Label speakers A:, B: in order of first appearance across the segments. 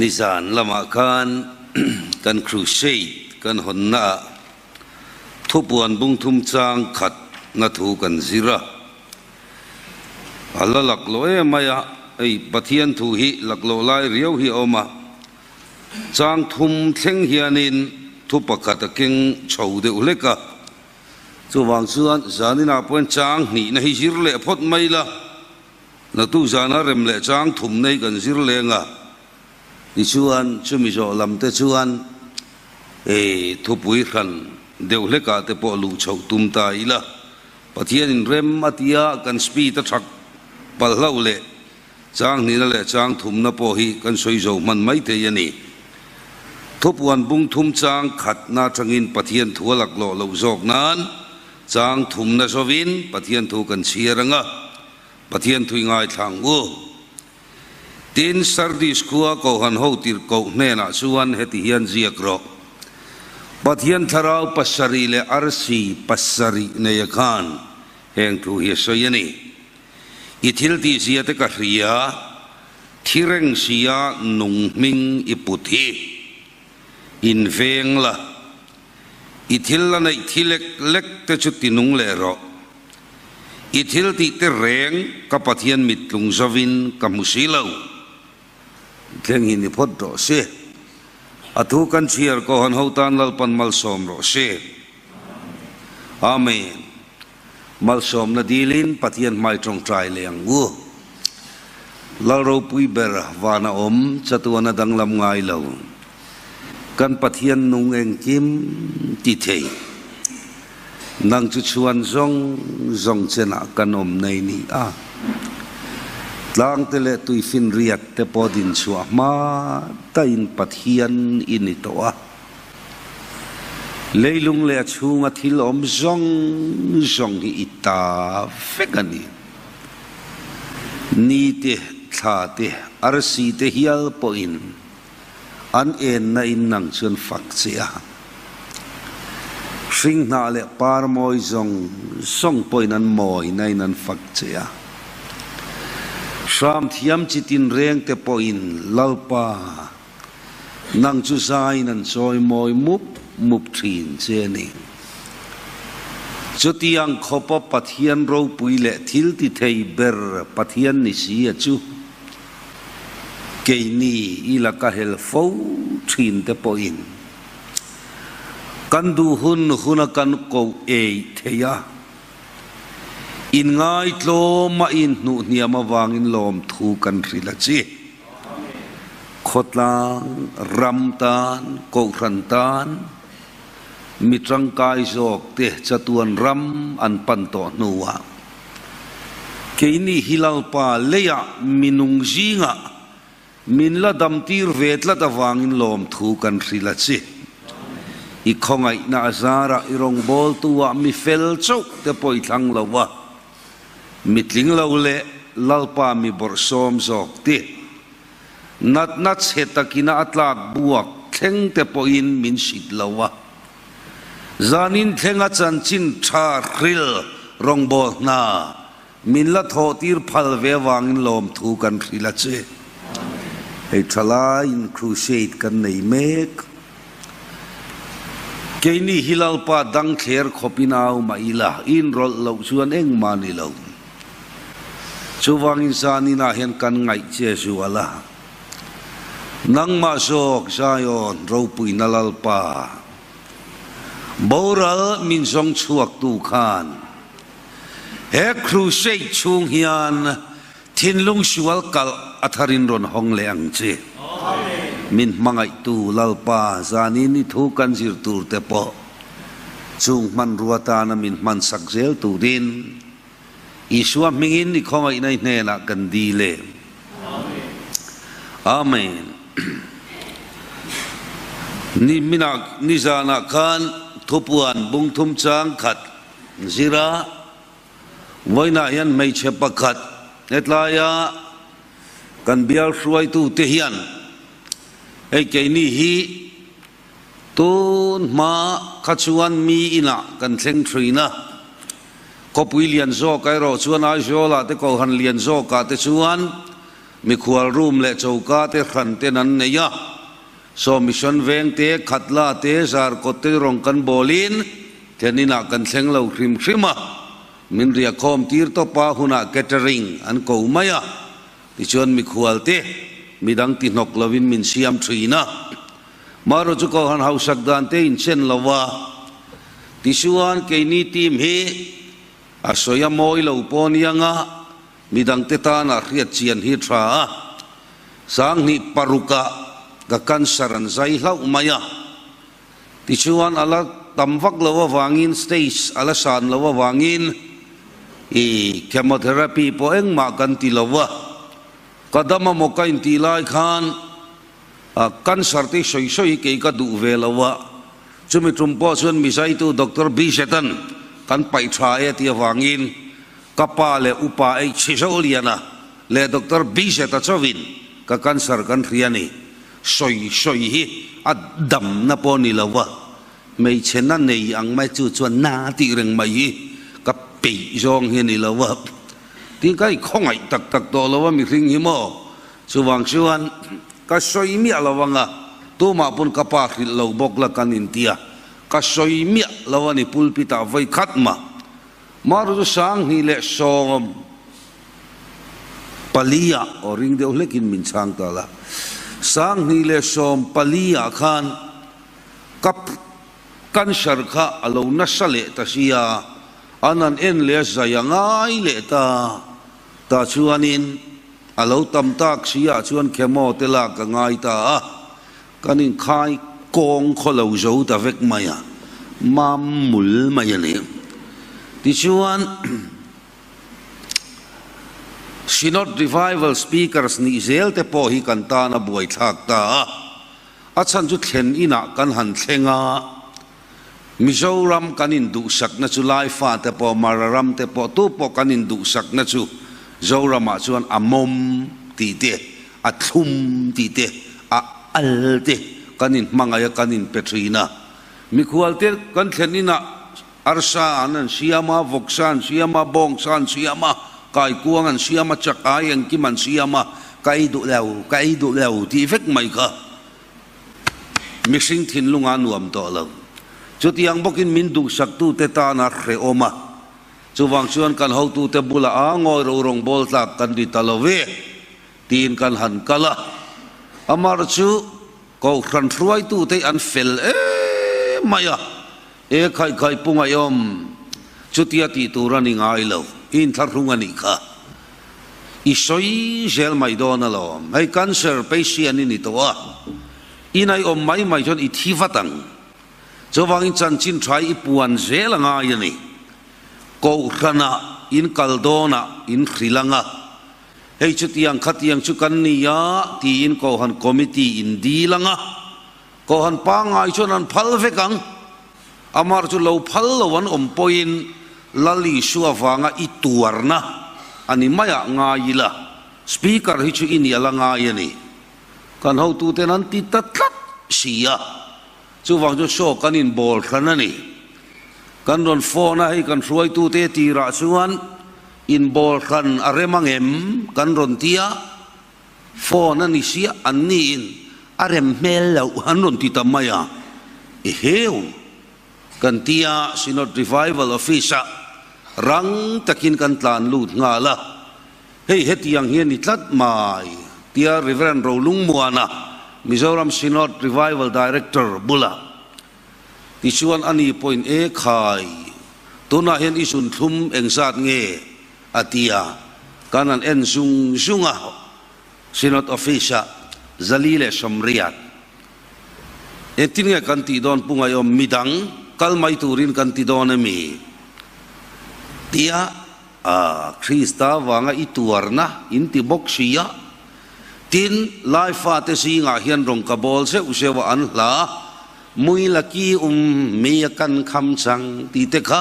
A: Nizan lamah khan kan crusade kan hawnna ah thupuan bungthum chang khat na thu kan zir a. A la laklawh em mai a, hei Pathian thu hi laklawh lai riau hi a awm a. Chang thum thleng hianin thu pakhat a keng chho deuh hlek a. Chuvang chuan zaninah pawhin chang hnihna hi zir leh phawt mai la. Natu zana rem leh chang thum nei kan zir leng a, tichuan chumi zawh lam te chuan ei thupui hran deuh hlekah te pawh luh chhoh tum ta ila, Pathianin rem a tia kan speed a thak palh hlauh leh chang hnihna leh chang thumna pawh hi kan sawi zo hman mai thei a ni. Thupuan bung thum chang khatna atangin Pathian thu a laklawh loh zawk nan chang thumna zawin Pathian thu kan chhiar ang a, Pathian thui ngaithla ang u. Tin, Sardis khua Kohan ho tirhkoh hnenah chuan heti hian ziak rawh, Pathian thlarau pasarih leh arsi pasarih neia khan heng thu hi a sawi a ni. I thil tihzia te ka hria, thi reng sia nung hming i put hi. Inveng la, i thil la neih thi lek lek te chu tinung leh rawh. I thil tih te reng ka Pathian mittlung zovin ka hmu si lo. Thleng hi ni phawt rawh se. A thu kan chhiar Kohan ho tan Lalpan malsawm rawh se. Amen. Malsawmna dilin Pathian hmai tawngtai leh ang u. Lal ropui ber vana awm chatuana danglam ngai lo. Kan Pathian nung engkim ti thei. Nang chu chhuan zawng zawng chenah kan awm nei ni a. Tlangte leh tuifinriat te pawh din chhuah hma daihin Pathian i ni tawh a. Leilung leh a chhunga thil awm zawng zawng hi i ta vek a ni. Ni te, thla te, arsi te hial pawhin An enna in nang chuan fak che a. Hringhnah leh par mawi zawng zawng pawhin an mawina in an fak che a. Hram thiam chi tinreng te pawhin Lalpa, nang chu zaiin an chawi mawi mup mup thin che a ni. Chutiang khawpa Pathian ropui leh thil ti thei ber Pathian ni si a chu. Keini i laka hel fo thin te pawhin kan duh hun huna kan koh ei thei a, inngai tlawma inhnuh hniam avangin lawmthu kan hrilh a chi. Khawtlang, ram tan, kohhran tan mi tangkai zawk te chatuan ram an pan tawh hnuah Keini hi Lalpa leiah minung zingah min la damtir ve tlat avangin lawmthu kan hrilh a che. I khawngaihna a zarah i rawngbawltu-ah mi fel chauh te pawh i thlang lo a, mi tling lo leh Lalpa mi bawrhsawm zawk te, natna chhe takina a tlak buak thleng te pawhin min sit lo a. Zanin thlenga chanchin tha hril rawngbâwl hna min la thawhtir phal ve avangin lawmthu kan hrilh a che. Hei thalaiin crusade kan nei mek. Keini hi Lalpa dang thler khawpin au mah ila, inrawlh loh chuan engmah ni lo. Chuvangin zaninah hian kan ngaih che zual a. Nangmah zawk Zion ropuina Lalpa, boral min zawng chhuaktu khan he crusade chhung hian thinlung sual kalh a tharin rawn hawng leh ang che. Min hmangaihtu Lalpa zanin i thu kan zir tur te pawh chung hmanrua tana min hmansak zel turin Isua hmingin i khawngaihna i hnenah kan dil e. Amen. Ni minah nizanah khan thupuan bungthum chang khat zira vawiinah hian hmeichhe pakhat hetlaia kan bial hruaitute hian hei keini hi Tun hma kha chuan mi inah kan thleng thin a, khawpui lian zawk erawh chuan Aizawlah te Kohhran lian zawkah te chuan Mikhual room leh choka te hran ten an nei a, saw Mission Veng te, Khatla te, Zarkawt te rawng kan bawlin thlen inah kan thleng lo hrim hrim a, min riahkhawm tir tawp a hunah catering an ko mai a, tichuan mikhual te midang ti hnawk lovin min siam thin a. Marawh chu Kohhran hausak dan te inchen lo a, tichuan keini team hi a sawi a mawi lo pawh anianga Midangte tana hriat chian hi tha a, 2006 ah ka cancer an zai hlauh mai a, tichuan a la tam vak lo avangin stage a la san lo avangin i chemotherapy pawh engmah kan ti lo a, ka dam a maw ka intih lai khan cancer te sawi sawi hi kei ka duh ve lo a, chumi tum pawh chuan mizaitu Doctor Bizetan kan paih tha e tih avangin Ka pa leh upa ei chhi zo lian a leh Doctor Bizet a chauhin ka cancer kan hria ni. Sawi sawi hi a damna pawh ni lo a, hmeichhe na nei ang mai chu chuan na tih reng mai hi ka peih zawng hi a ni lo a. Tin ka ikhawngaih tak tak tawh lo a mihring hi maw? Chuvang chuan ka sawi miah lo ang a, tumah pawn ka pa hrilh lo bawk la kan intia, ka sawi miah lo a ni pulpit ah vawi khat mah. Marutu 2014 ah aw ring deuh hlekin min chhang ta la. 2014 ah khan ka cancer kha a lo nasa leh ta sia, an an en leh a zai a ngai leh ta. Tah chuanin a lo tam tak si ah chuan chemo te lak a ngai ta a, kan inkhai kawng khaw lo zo ta vek mai a, mam mul mai a ni. Tichuan, Synod Revival Speakers nih zel te pawh hi kan tan a buaithlak ta a, a chhan chu thlen inah kan han thleng a, Mizoram kan induhsakna chu Laifa te pawh, Mara ram te pawh, tu pawh kan induhsakna chu Zoramah chuan a mawm tih te, a thlum tih te, a al te kan inhmangaih a, kan inpe thin a. Mikhual te kan thlen inah arsa an an siam a, vawksa an siam a, bawngsa an siam a, kaikuang an siam a, chak ai engkim an siam a, ka ei duh lo, ka ei duh lo tih vek mai kha. Mihring thinlunga nuam tawh lo. Chutiang bawkin min duhsaktute tana hrehawm a. Chuvang chuan kan hotute bulah a ngawi ro rawng bawl tlak kan ti ta lo ve tiin kan han kal a. Amar chu Kohhran hruaitute an fel em mai a, E khaih khaih pu ngaihawm, chutia tih tur a ni ngai lo, i inthlahrung a nih kha. I sawi zel mai dawn alawm, hei cancer patient i ni tawh a, in a i awm mai mai chuan i thi vat ang. Chuvangin chanchin tha i puan zel a ngai a ni. Kohhranah in kal dawnah in hrilh ang a, hei chutiang khatiang chu kan ni a tiin Kohhran committee in dil ang a, Kohhran pangngai chuan an phal vek ang. Amar chu lo phal lo an awm pawhin Lal Isua vanga i tuarna a ni maiah ngai ila, Speaker hi chu i nih a la ngai a ni. Kan hotuten an ti ta tlat si a, chuvang chu saw kan inbawl hran a ni. Kan rawn phone a, hei kan hruaitute tirah chuan inbawl hran a rem ang em kan rawn ti a, Phone a ni sia an niin a rem hmel loh an rawn ti ta mai a, eheu kan tia Synod Revival Office ah rang takin kan tlan lut nghal a, hei hetiang hi a ni tlat mai tia Reverend Rolungmuana Mizoram Synod Revival Director bulah tichuan a ni pawhin e khai tunah hian i zunthlum engzat nge A ti a, kan han en zung zung a, Synod Office-ah 480. Engtin nge kan tih dawn Pu Ngaihawm, midang kal mai turin kan ti dawn emi? Tia a, Krista vanga i tuarna in ti bawk si a, tin Lai fate zingah hian rawng ka bawl zeuh zeuh a an hla, Mui laki um mi a kan kham chang tih te kha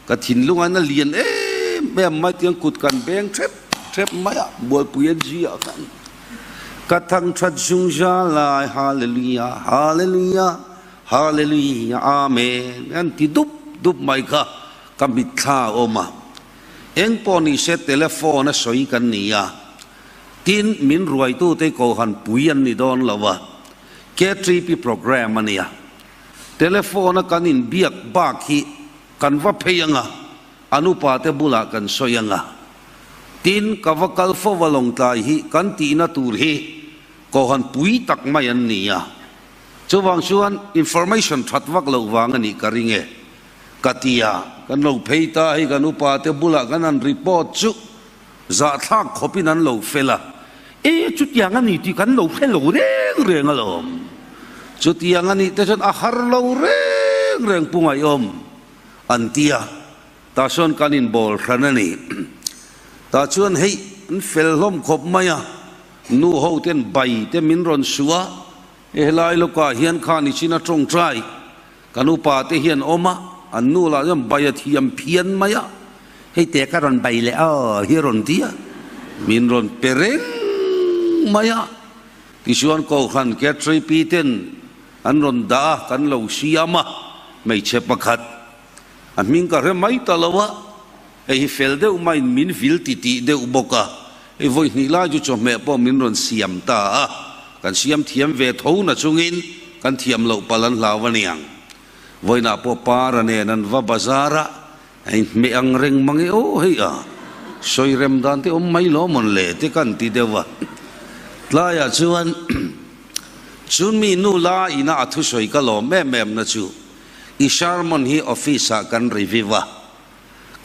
A: Ka thinlung an a lian em em mai tiang kut kan beng thep thep mai a, bualpui an ziah khan ka thang that zungza lai Hallelujah Hallelujah Hallelujah Amen an ti dup dup mai kha ka mitthla a awm a, eng pawh ni se telephone a sawi kan ni a. Tin, min ruaitute Kohhran pui an ni dawn lo a, KTP programme a nia. Telephone-a kan inbiak bak hi kan va phei ang a, an upate bulah kan sawi ang a. Tin, ka va kal fo va Lawngtlai hi kan tihna tur hi Kohhran pui tak mai an ni a. Chuvang chuan information that vak loh vang a nih ka ring e. Ka ti a, kan lo phei ta hei kan upate bulah kan han report chu zahthlak khawpin an lo fel a, e chutiang a ni tih kan lo hre lo reng reng alawm. Chutiang a nih te chuan a har lo reng reng pu ngaihawm an ti a, tah chuan kan inbawl hran a ni. Tah chuan hei an fel hlawm khawp mai a, nu ho ten bai te min rawn suh a, helai lawkah hian khan i chin a tawngtai. Kan upa te hian awm a, an nu lah chuan bai a thiam phian mai a, hei te ka rawn bai leh a hi a rawn ti a, min rawn pe reng mai a, tichuan Kohhran Catrepi ten an rawn dah a, kan lo siam a, hmeichhe pakhat a hming ka hre mai ta lo a, hei hi fel deuh maiin min vil titih deuh bawk a, hei vawi hnih lai chu chawhmeh pawh min rawn siam ta a. Kan siam thiam ve tho na chungin kan thiam loh palh an hlau a niang. Vawiinah pawh Para nen an va bazar a, hei hmeh ang reng mang e aw hei a, sawi rem dan te awm mai lo mawn le te kan ti deuh a. Tlaiah chuan chun mi nu la ina a thusawi ka lawm em em na chu i sermon hi office ah kan review a,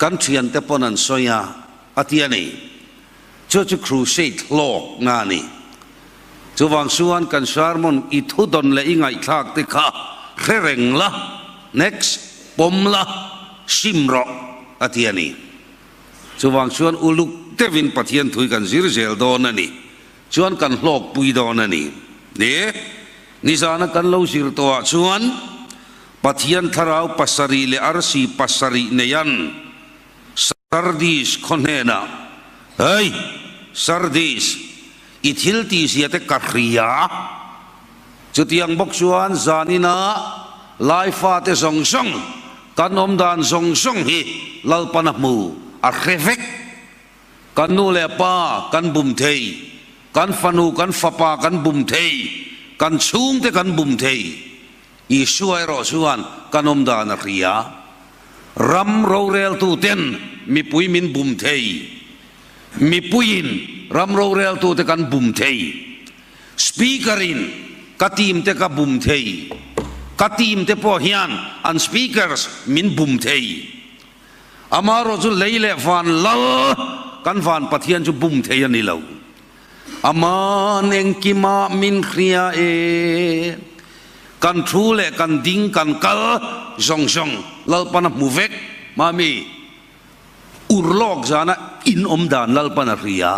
A: kan thiante pawn an sawi a, a ti a ni. Chu chu crusade hlawk na a ni. Chuvang chuan kan sermon i thu dawn leh i ngaihthlak te kha hre reng la, next, pawm la, sim rawh a ti a ni. Chuvang chuan uluk deuhin Pathian thui kan zir zel dawn a ni. Chuan kan hlawkpui dawn a ni. Ni, nizana kan lo zir tawhah chuan Pathian thlarau pasarih leh arsi pasarih neian Sardis khaw hnenah, Hei, Sardis, i thil tihzia te ka hria. Chutiang bawk chuan zanina Laifate zawng zawng, kan awmdan zawng zawng hi Lalpan a hmu, a hre vek. Kan nu leh pa kan bum thei, kan fanu kan fapa kan bum thei, kan chhungte kan bum thei. Isua erawh chuan kan awmdan a hria. Ram roreltuten mipui min bum thei. Mipuiin ram roreltute kan bum thei. Speaker-in ka team te ka bum thei. Ka team te pawh hian an speakers min bum thei. Amaherawh chu lei leh van lal kan van Pathian chu bum thei a ni lo. Aman engkimah min hria e. Kan thu leh kan ding kan kal zawng zawng Lalpan a hmu vek. Mami, urlawk zana in awm dan Lalpan a hria.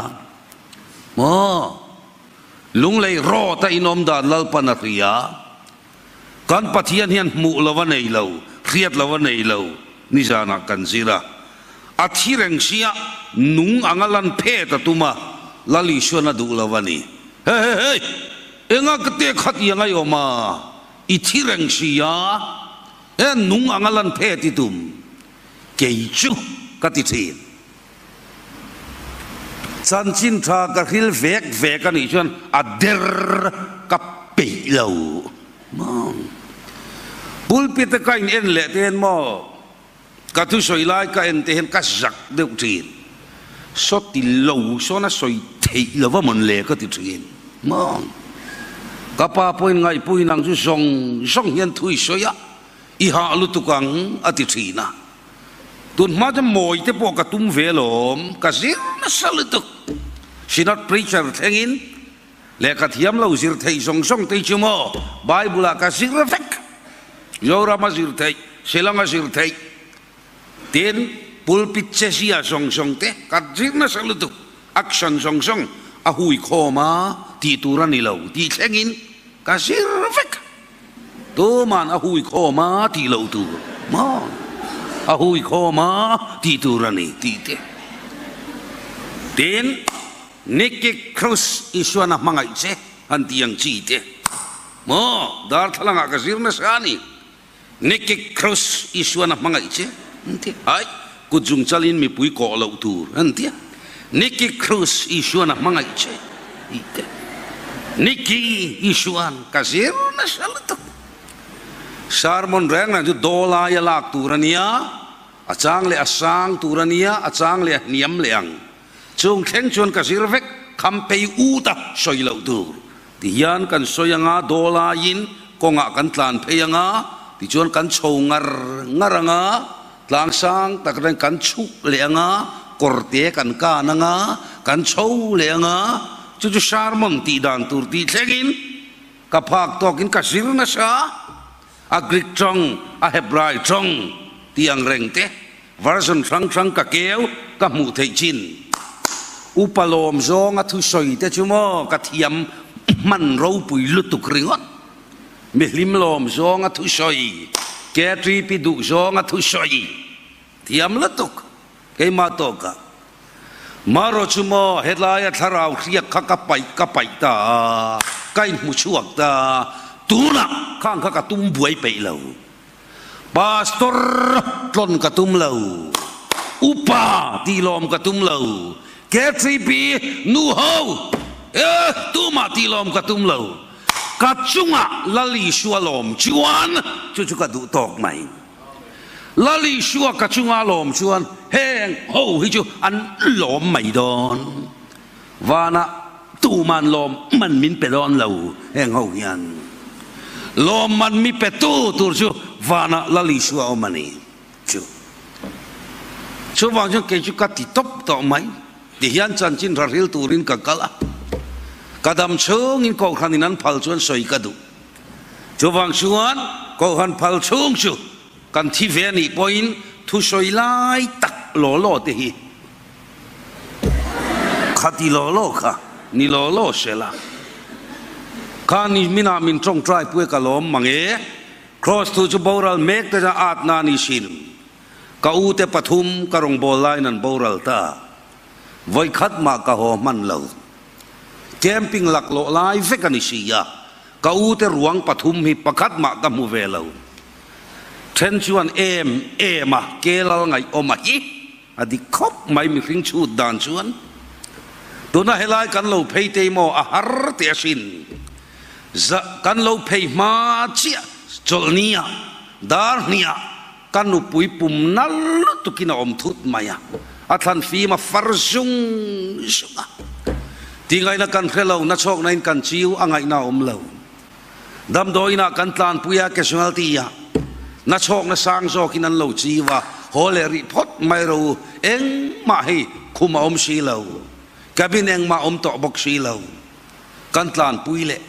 A: Maw? Lunglei rawt a in awm dan Lalpan a hria. Kan Pathian hian hmuh lo a nei lo, hriat lo a nei lo, nizanah kan zir a. A thi reng sia, nung anga lan phet a tum a, Lal Isuan a duh lo a ni. He he hei! Enga ka te khat i angai awm a, i thi reng sia, he nung anga lan phet i tum, kei chu ka ti thin. Chanchin tha ka hril vek vek a nih chuan a der ka peih lo maw. Pulpit a ka in en leh te hian maw ka thusawi lai ka en te hian ka zak deuh thin. Sawti lo sawn a sawi theih lo va mawn le ka ti thin maw. Ka pa pawhin ngaihpui nang chu zawng zawng hian thu i sawi a, i hah lutuk ang a ti thin a. Tun hma chuan mawi te pawh ka tum ve alawm, ka zir nasa lutuk. Synod preacher thlengin lehkha thiam lo zir theih zawng zawng te hi chu maw Bible ah ka zir vek. Zoram a zir theih, Shillong a zir theih, tin pulpit chezia zawng zawng te ka zir nasa lutuk. Action zawng zawng a hui khawm a tih tur a ni lo tih thlengin ka zir vek. Tuman a hui khawm a tih loh tur maw? A hui khawm a tih tur a ni tih te. Tin, Nicky Cruz Isuan a hmangaih che han tih ang chi te maw? Darthlalangah ka zir nasa a ni. Nicky Cruz Isuan a hmangaih che an ti. Ai, kut zung chalin mipui kawh loh tur an ti a. Nicky Cruz Isuan a hmangaih che. Tih te. Nicky Isuan ka zir nasa lutuk. Sermon reng reng chu dawlaia lak tur a nia, a chang leh a sang tur a nia, a chang leh a hniam leh ang. Chung thleng chuan ka zir vek, kham phei ut a sawi loh tur. Ti hian kan sawi anga dawlaiin kawngah kan tlan phei anga, tichuan kan chho ngar ngar anga, tlang sang tak atangin kan chhuk leh anga, kawrte kan kan anga, kan chho leh anga, chu chu sermon tih dan tur tih thlengin ka phak tawkin ka zir nasa. A Greek tawng, a Hebrai tawng tih ang reng te, version hrang hrang ka keu ka hmuh theih chin. Upa lawm zawnga thusawi te chu maw ka thiam hman ropui lutuk ringawt. Mihlim lawm zawnga thusawi, KTP duh zawnga thusawi thiam lutuk keimah tawkah. Marawh chu maw helaia thlarau hriak kha ka paih ka paih ta a, ka inhmu chhuak ta, tunah khang kha ka tum buai peih lo. Pastor tlawn ka tum lo, upa tih lawm ka tum lo, KTP nu ho e tumah tih lawm ka tum lo, ka chungah Lal Isua lawm chuan chu chu ka duh tawk mai. Lal Isua ka chunga lawm chuan heng ho hi chu an lawm mai dawn. Vanah tuman lawm man min pe dawn lo heng ho hian. Lawm man mi pe tu tur chu vanah Lal Isua awm a ni chu. Chuvang chuan kei chu ka ti tawp tawh mai. Tihian chanchin raril turin ka kal a. Ka dam chhungin Kohhranin an phal chuan sawi ka duh. Chuvang chuan Kohhran phal chhung chu kan thi ve a nih pawhin thusawi lai tak law law te hi kha ti law law kha ni law law se la. Kha ni minah min tawngtai pui ka lawm mang e. Kraws thu chu boral mek te chuan atna a ni sin. Ka u te pathum ka rawngbâwl laiin an boral ta. Vawikhat mah ka haw hman lo. Camping laklawh lai vek a ni si a, ka u te ruang pathum hi pakhat mah ka hmu ve lo. Then chuan em em a, ke lal ngaihawm a hi a dik khawp mai mihring chhut dan chuan. Tuna helai kan lo phei tei maw a har teh asin. Za kan lo phei hma chiah chawlhnia dar hniah Ka nupui pum nal lutukin a awm thut mai a, a thlan fim a far zung zung a. Tingaihna kan hre lo, nachhawkna in kan chiu a ngaihna a awm lo. Damdawiin ah kan tlanpui a, casualty ah nachhawkna sang zawkin an lo chiu a, haw leh rih phawt mai ro u, engmah hei khum a awm si lo, cabin engmah a awm tawh bawk si lo. Kan tlanpui leh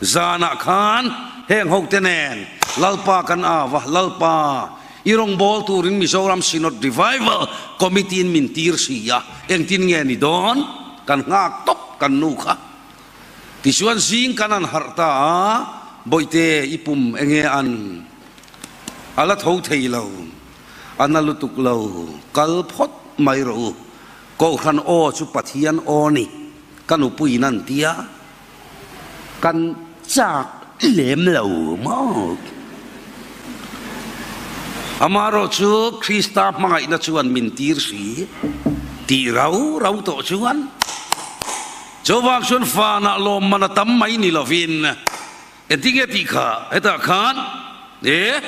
A: zanah khan heng hote nen Lalpa kan au a, Lalpa, i rawngbâwl turin Mizoram Synod Revival Committee-in min tir si a, engtin nge ni dawn? Kan nghak tawp kan nu kha. Tichuan zing kan an harh ta a, Bawihte, i pum enge an? A la tho thei lo, a na lutuk lo, kal phawt mai rawh u, Kohhran aw chu Pathian aw ni. Ka nupuiin an ti a, kan chak lem lo maw? Amaherawh chu Krista hmangaihna chuan min tir si tih rau rau tawh chuan chuvang chuan fanah lawmman a tam mai ni lovin engtinge tih kha hetah khan e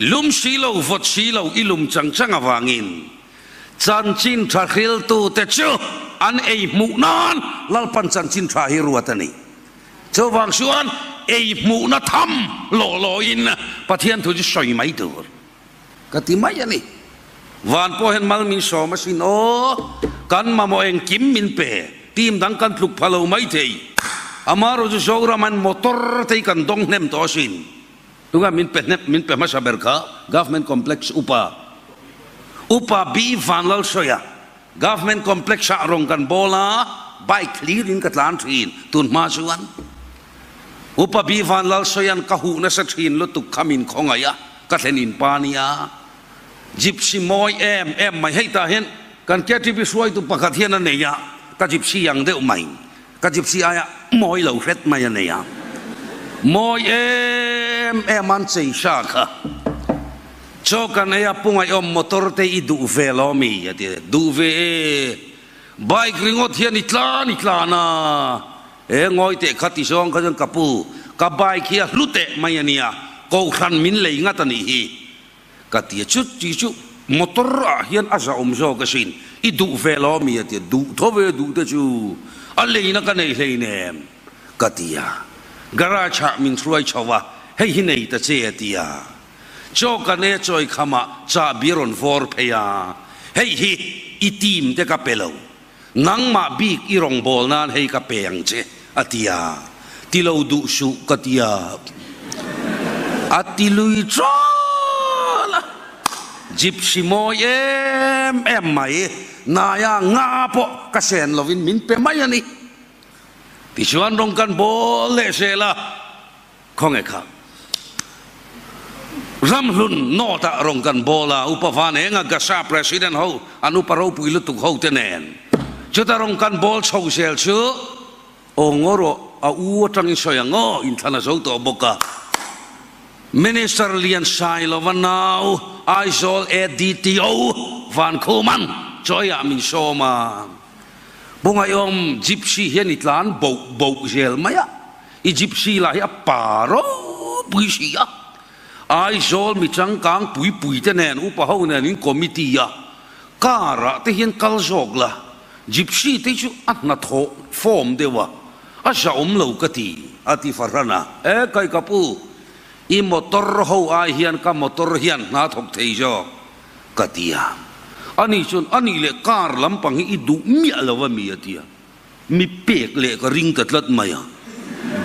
A: Lum si lo, vawt si lo i lum chang chang avangin chanchin tha hriltute chu an ei hmuh nan Lalpan chanchin tha hi ruat a ni. Chuvang chuan ei hmuhna tham lawh lawhin Pathian thu chu sawi mai tur ka ti mai a ni. Van pawh hian mal min sawm asin aw, kan mamawh engkim min pe, team dang kan tluk pha lo maithei. Amaherawhchu chu Zoram an motor te hi kan dawng hnem tawh asin. Tunga min pe hnep min pe hmasa ber kha Government Complex Upa Upa B Vanlalsawia Government Complex ah rawng kan bawl a, bike hlir in ka tlan thin tun hma chuan Upa B Vanlalsawia'n ka huh nasa thin lutuk kha min khawngaih a, ka thlen in pa nia Gypsy mawi em em mai hei tah hian kan KTP hruaitu pakhat hian a nei a, ka Gypsy ang deuh mai. Ka gypsy aia mawi lo hret mai a nei a, mawi em em an chei hra kha. Chaw kan ei a, Pungaihawm motor te i duh ve lo mi? a ti a, Duh ve e. Bike ringawt hian i tlan i tlan a, e ngawi teh kha ti zawng kha chuan ka pu, ka bike hi a hlu teh mai a nia, kohhran min lei ngat a nih hi ka ti a, chu ti chu motor ah hian a zahawm zawk asin, i duh ve lo ami a ti a, duh tho ve duh te chu a leina ka nei hleinem ka ti a, garage ah min hruai chho a, hei hi nei ta che a ti a. Chaw kan e chawi khamah chahbi a rawn vawr phei a, hei hi i team te ka pe lo, nangmah bik i rawngbâwl nan hei ka pe ang che a ti a, ti lo duh suh ka ti a, a ti lui ṭâl a, Gypsy mawi em em mai, naia nga pawh ka sen lovin min pe mai a ni. Tichuan rawng kan bâwl leh zel a. Khawnge kha Ramhlun North ah rawn kan bawl a, Upa Van Enga Gasa President ho an upa ropui lutuk ho te nen chuta rawn kan bawl chho zel chu aw ngaw rawh a u atangin sawi ang aw inthlan a zo tawh bawk a. Minister Lian Sailova nau Aizawl ADTO Van Khuman chawiah min sawm a, Bungaiawm Gypsy hian i tlan boh boh zel mai a. I gypsy lah hi a pa ropui si a, Aizawl mi changkang pui pui te nen upa ho nen in committee a car ah te hian kal zawk la, gypsy te chu a hnathawh form deuh a, a zahawm lo ka ti a ti fahran a, e kai ka pu, i motor ho ai hian ka motor hian hna thawk thei zawk ka ti a, ani chuan anih leh car lampang hi i duh miah lo a mi a ti a. Mi pek leh ka ring ta tlat mai a,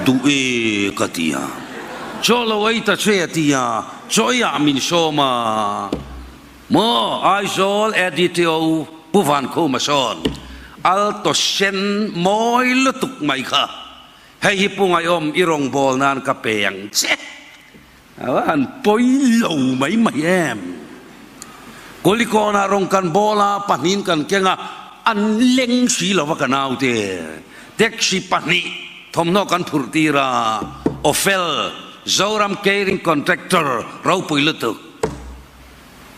A: duh e ka ti a, chaw lo ei ta che a ti a, chaw eiah min sawm a, maw Aizawl ADTO Pu Vankhuma sawn Alto sen mawi lutuk mai kha, hei hi Pu Ngaihawm i rawngbâwl nan ka pe ang che. A va han pawi lo mai mai em. Kulikawnah rawng kan bawl a, pahnihin kan keng a, an leng si lo va ka naute. Taxi pahnih thawmhnaw kan phurh tir a, Ofel, Zoram Caring Contractor ropui lutuk.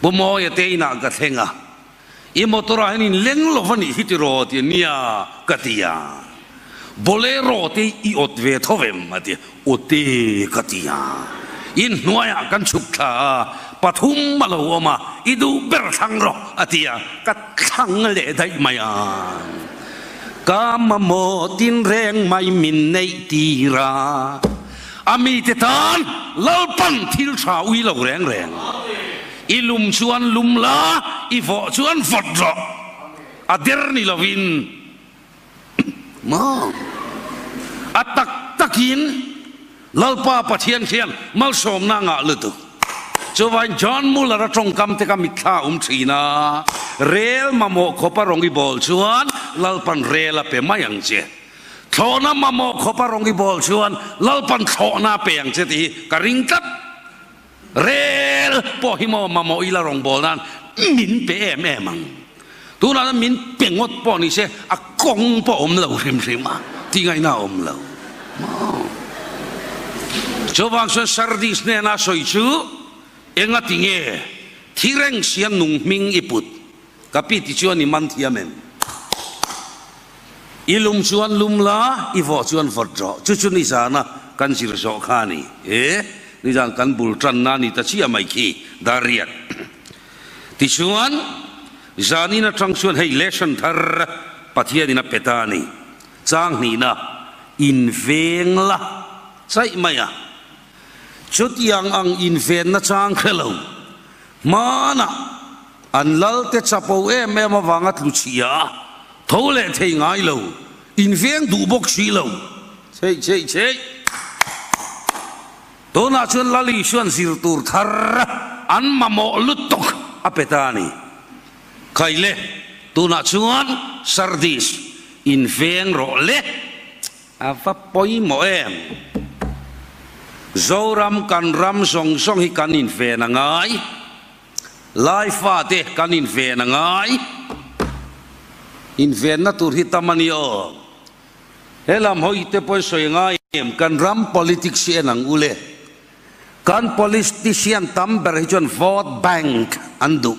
A: Pu Mawia te inah ka thleng a, I motor ah hian in leng lo va nih hi tiraw ti a nia ka ti a, Bolero te i awt ve tho vem a ti a, awt e ka ti a, in hnuaiah kan chhuk thla a, pathum a lo awm a, i duh ber thlang rawh a ti a, ka thlang leh daih mai a, ka mamawh tinreng mai min neih tir a, a mite tan Lalpan thil tha ui lo reng reng. I lum chuan lum la, i vawh chuan vawt rawh. A der ni lovin maw? A tak takin Lalpa Pathian khian malsawmna a ngah lutuk. Chuvain John Muller-a tawngkam te kha mitthla a awm thin a, Rel mamawh khawpa rawng i bawl chuan Lalpan rel a pe mai ang che. Thlawhna mamawh khawpa rawng i bawl chuan Lalpan thlawhna a pe ang che tih hi ka ring tlat. Rel pawh hi maw mamawh ila rawngbâwl nan min pe em em ang. Tunah chuan min pe ngawt pawh ni se a kawng pawh awm lo hrim hrim a, tih ngaihna a awm lo maw. Chuvang chuan Sardis hnena sawi chu engati nge thi reng sia nung hming i put? Ka pi ti chuan i man thiam em? I lum chuan lum la, i vawh chuan vawt rawh. Chu chu nizana kan zir zawh kha a ni. E, nizan kan bul tanna a ni ta chiah mai khi, Dariat. Tichuan, zanin atang chuan hei lesson thar Pathianin a pe ta a ni. Chang hnihna, inveng la chaih mai a. Chutiang ang invenna chang hre lo, hmanah An lalte chapo em em avanga tlu chhia a, tho leh thei ngai lo, inveng duh bawk si lo. Chheih chheih chheih. Tunah chuan Lal Isuan zir tur thar an mamawh lutuk a pe ta a ni. Khai le, tunah chuan Sardis inveng rawh le. A va pawimawh em? Zoram kan ram zawng zawng hi kan inven a ngai. Laifate kan inven a ngai. Invenna tur hi tam a ni aw. He lam hawi te pawhin sawi a ngai em? Kan ram politics hi en ang u le. Kan politician tam ber hi chuan vote bank an duh.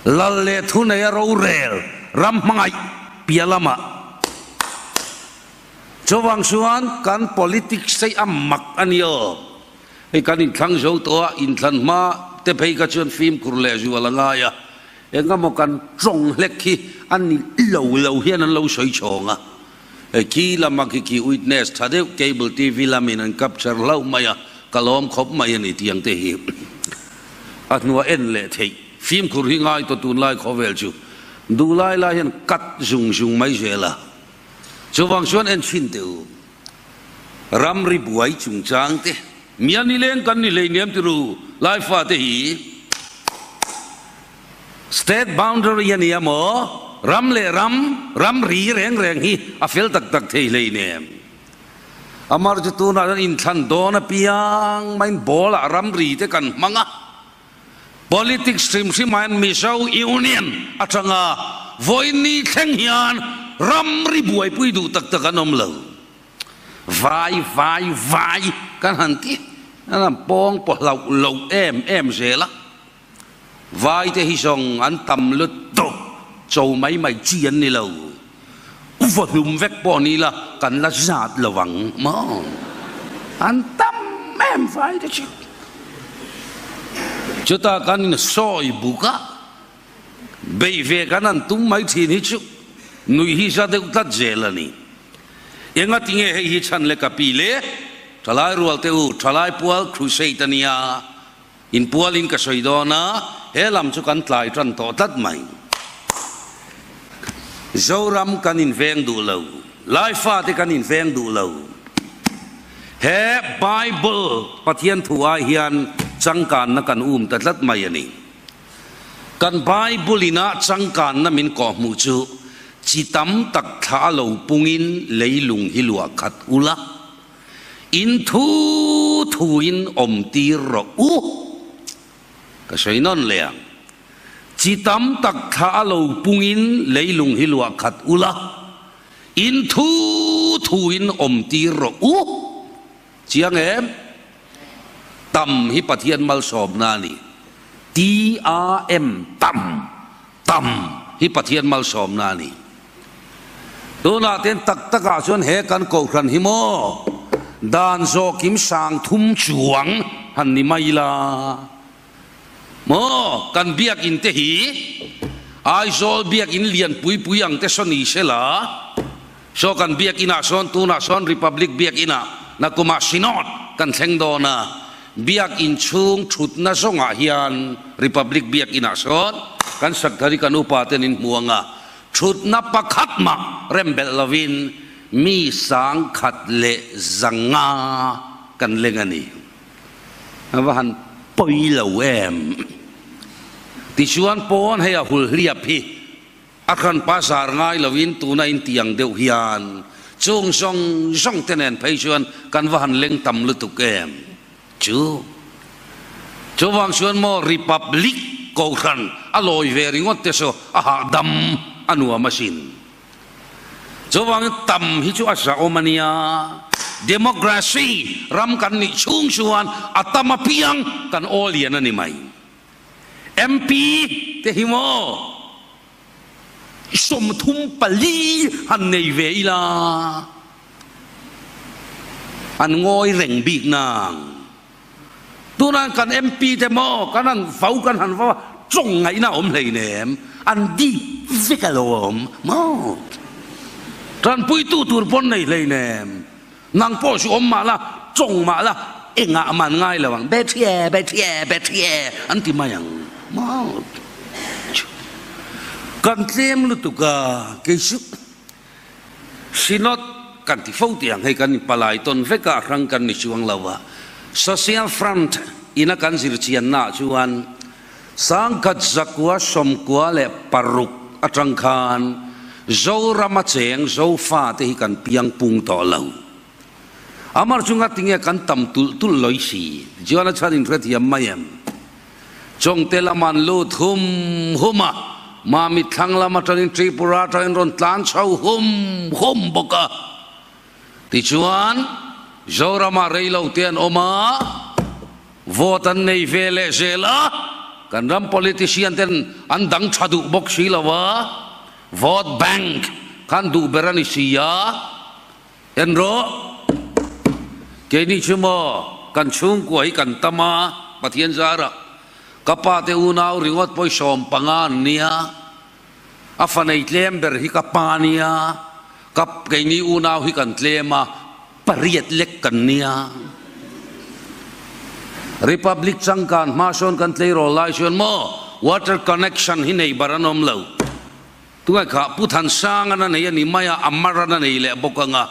A: Lal leh thuneia rorel, ram hmangaih piah lamah. Chuvang chuan kan politics hi a mak a ni aw. Hei kan inthlang zo tawh a, inthlan hma te phei kha chuan fimkhur leh zual a ngai a, engemaw kan tawng hlek hi a ni lo lo hian an lo sawi chhawng a. Hei khi lama khi khi witness tha deuh cable TV lamin an capture hlauh mai a, ka lawm khawp mai a ni tiang te hi a hnua en leh theih. Fimkhur hi ngai tawh tunlai khawvel chu duh lai lai hian cut zung zung mai zel a, chuvang chuan en chhin teh u. Ramri buai chungchang te mia nileng kan ni hleinem ti ru lai fate hi State boundary a nia maw? Ram leh ram, ramri reng reng hi a fel tak tak thei hleinem. Amar chu tunah chuan inthlan dawn apiang maiin ball ah ramri te kan hmang a. Politics hrim hrim ah hian Mizo Union atanga vawiin thleng hian ramri buaipui duh tak tak an awm lo. Vai, vai, vai kan han ti an han pawng pawh hlauh loh em em zel a. Vai te hi zawng an tam lutuk, cho mai mai chi an ni lo. Vaw hlum vek pawh ni la kan la zat lo ang maw? An tam em vai te chu. Chutah kan in sawi buk a, beih ve kan han tum mai thin hi chu nuih hi za deuh tlat zel a ni. Engati nge hei hi chhan le ka pi le? Thalai rual te u, thalai pual crusade a nia. Inpualin ka sawi dawn a, he lam chu kan tlai tan tawh tlat mai. Zoram kan inveng duh lo, Laifate kan inveng duh lo. He Bible Pathian thu ai hian changkanna kan um ta tlat mai a ni. Kan Bible ina changkanna min kawhhmuh chu chi tam tak thla a lo pungin leilung hi luah khat ula. In thu thuin awm tir rawh u. Ka sawi nawn leh ang. Chi tam tak thla a lo pungin leilung hi luah khat ula, in thu thuin awm tir rawh u. Chiang em? Tam hi Pathian malsawmna a ni. T-A-M, tam, tam hi Pathian malsawmna a ni. Tunah ten tak takah chuan he kan kohhran hi maw dan zawhkim sang thum chuang han ni mai la maw kan biakinn te hi Aizawl biakinn lian pui pui ang te saw ni se la saw kan biakinn ah sawn tunah sawn Republic biakinn ah nakumah Synod kan thleng dawn a biakinn chhung thutna zawngah hian Republic biakinn ah sawn kan sakthari kan upa ten in hmu ang a Thutna pakhat mah rem belh lovin mi sangkhat leh zanga kan leng a ni. A va han pawi lo em? Tichuan pawn hei a hul hliap hi a hranpa zar ngai lovin tuna intiang deuh hian chung zawng zawng te nen phei chuan kan va han leng tam lutuk em? Chu chuvang chuan maw Republic Kohhran a lawi ve ringawt te saw a hahdam a nuam asin. Chuvangin tam hi chu a zahawm a nia. Democracy ram kan nih chhung chuan a tam apiang kan aw lian a ni mai. MP te hi maw 34 han nei ve ila. An ngawi reng bik nang. Tunah kan MP te maw kan han vau kan han vau a, tawng ngaihna a awm hleinem, an dip vek a lo awm maw. Tanpuitu tur pawn nei hleinem, nang pawh chu awm mah la, tawng mah la, engah man ngai lo ang, Bethie, Bethie, Bethie an ti mai ang maw. Kan tlem lutuk a, kei chu. Synod kan ti fo tih ang hei kan inpalai tawn vek a, a hrang kan ni chuang lo a. Social Front ina kan zirchiannaah chuan sangkhat zakua sawmkua leh paruk atang khan Zorama cheng Zofa te hi kan piang pung tawh lo. Amar chu ngatinge kan tam tulh tulh lawih si? Joana chhan inhrethiam mai em? Chawngte lam an lut hum hum a, Mami thlang lam atangin Tripura atangin rawn tlan chho hum hum bawk a. Tichuan, Zoramah reilo te an awm a, vote an nei ve leh zel a, kan ram politician ten an dang tha duh bawk si lo a. Vote bank khan duh ber a ni si a, en rawh. Keini chu maw kan chhungkua hi kan tam a, Pathian zarah ka pa te unau ringawt pawh hi 15 an nia, a fa nei tlem ber hi ka pa nia, ka keini unau hi kan tlem a, pariat lek kan nia. Republic changkan hma sawn kan tleirawl lai chuan maw water connection hi nei bar an awm lo. Tungai kha Pu Thansang-an a nei a ni mai a, a maran a nei leh bawk ang a.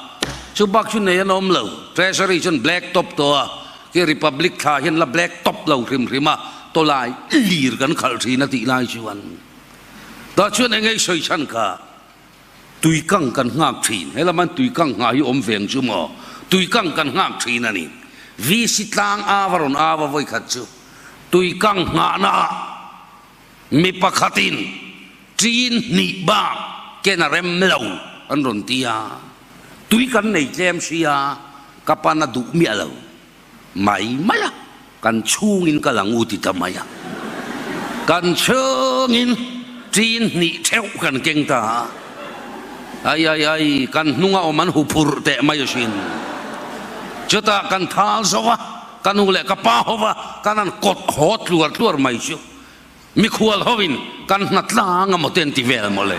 A: Chu bak chu nei an awm lo. Treasury chuan black top tawh a, khi Republic thla hian la black top lo hrim hrim a, tawlai lir kan khalh thin a tih lai chuan. Tah chuan eng ei sawi chhan kha tuikang kan nghak thin. He lama tuikang nghah hi awm veng chu maw? Tuikang kan nghak thin a ni. VC tlang ava rawn ava vawi khat chu tuikang nghahna ah Mi pakhatin ṭin hnih bak ken a rem lo an rawn ti a, tui kan nei tlem sia ka pan a duh miah lo mai mai a, kan chhungin ka lang u ti ta mai a, kan chhungin ṭin hnih theuh kan keng ta a, ai ai ai kan hnunga awm an huphurh teh mai asin, chutah kan thal zo a. Ka nu leh ka pa hova kan han kawt haw tluar tluar mai chu mikhual hovin kan hna tlang a maw te an ti vel maw le.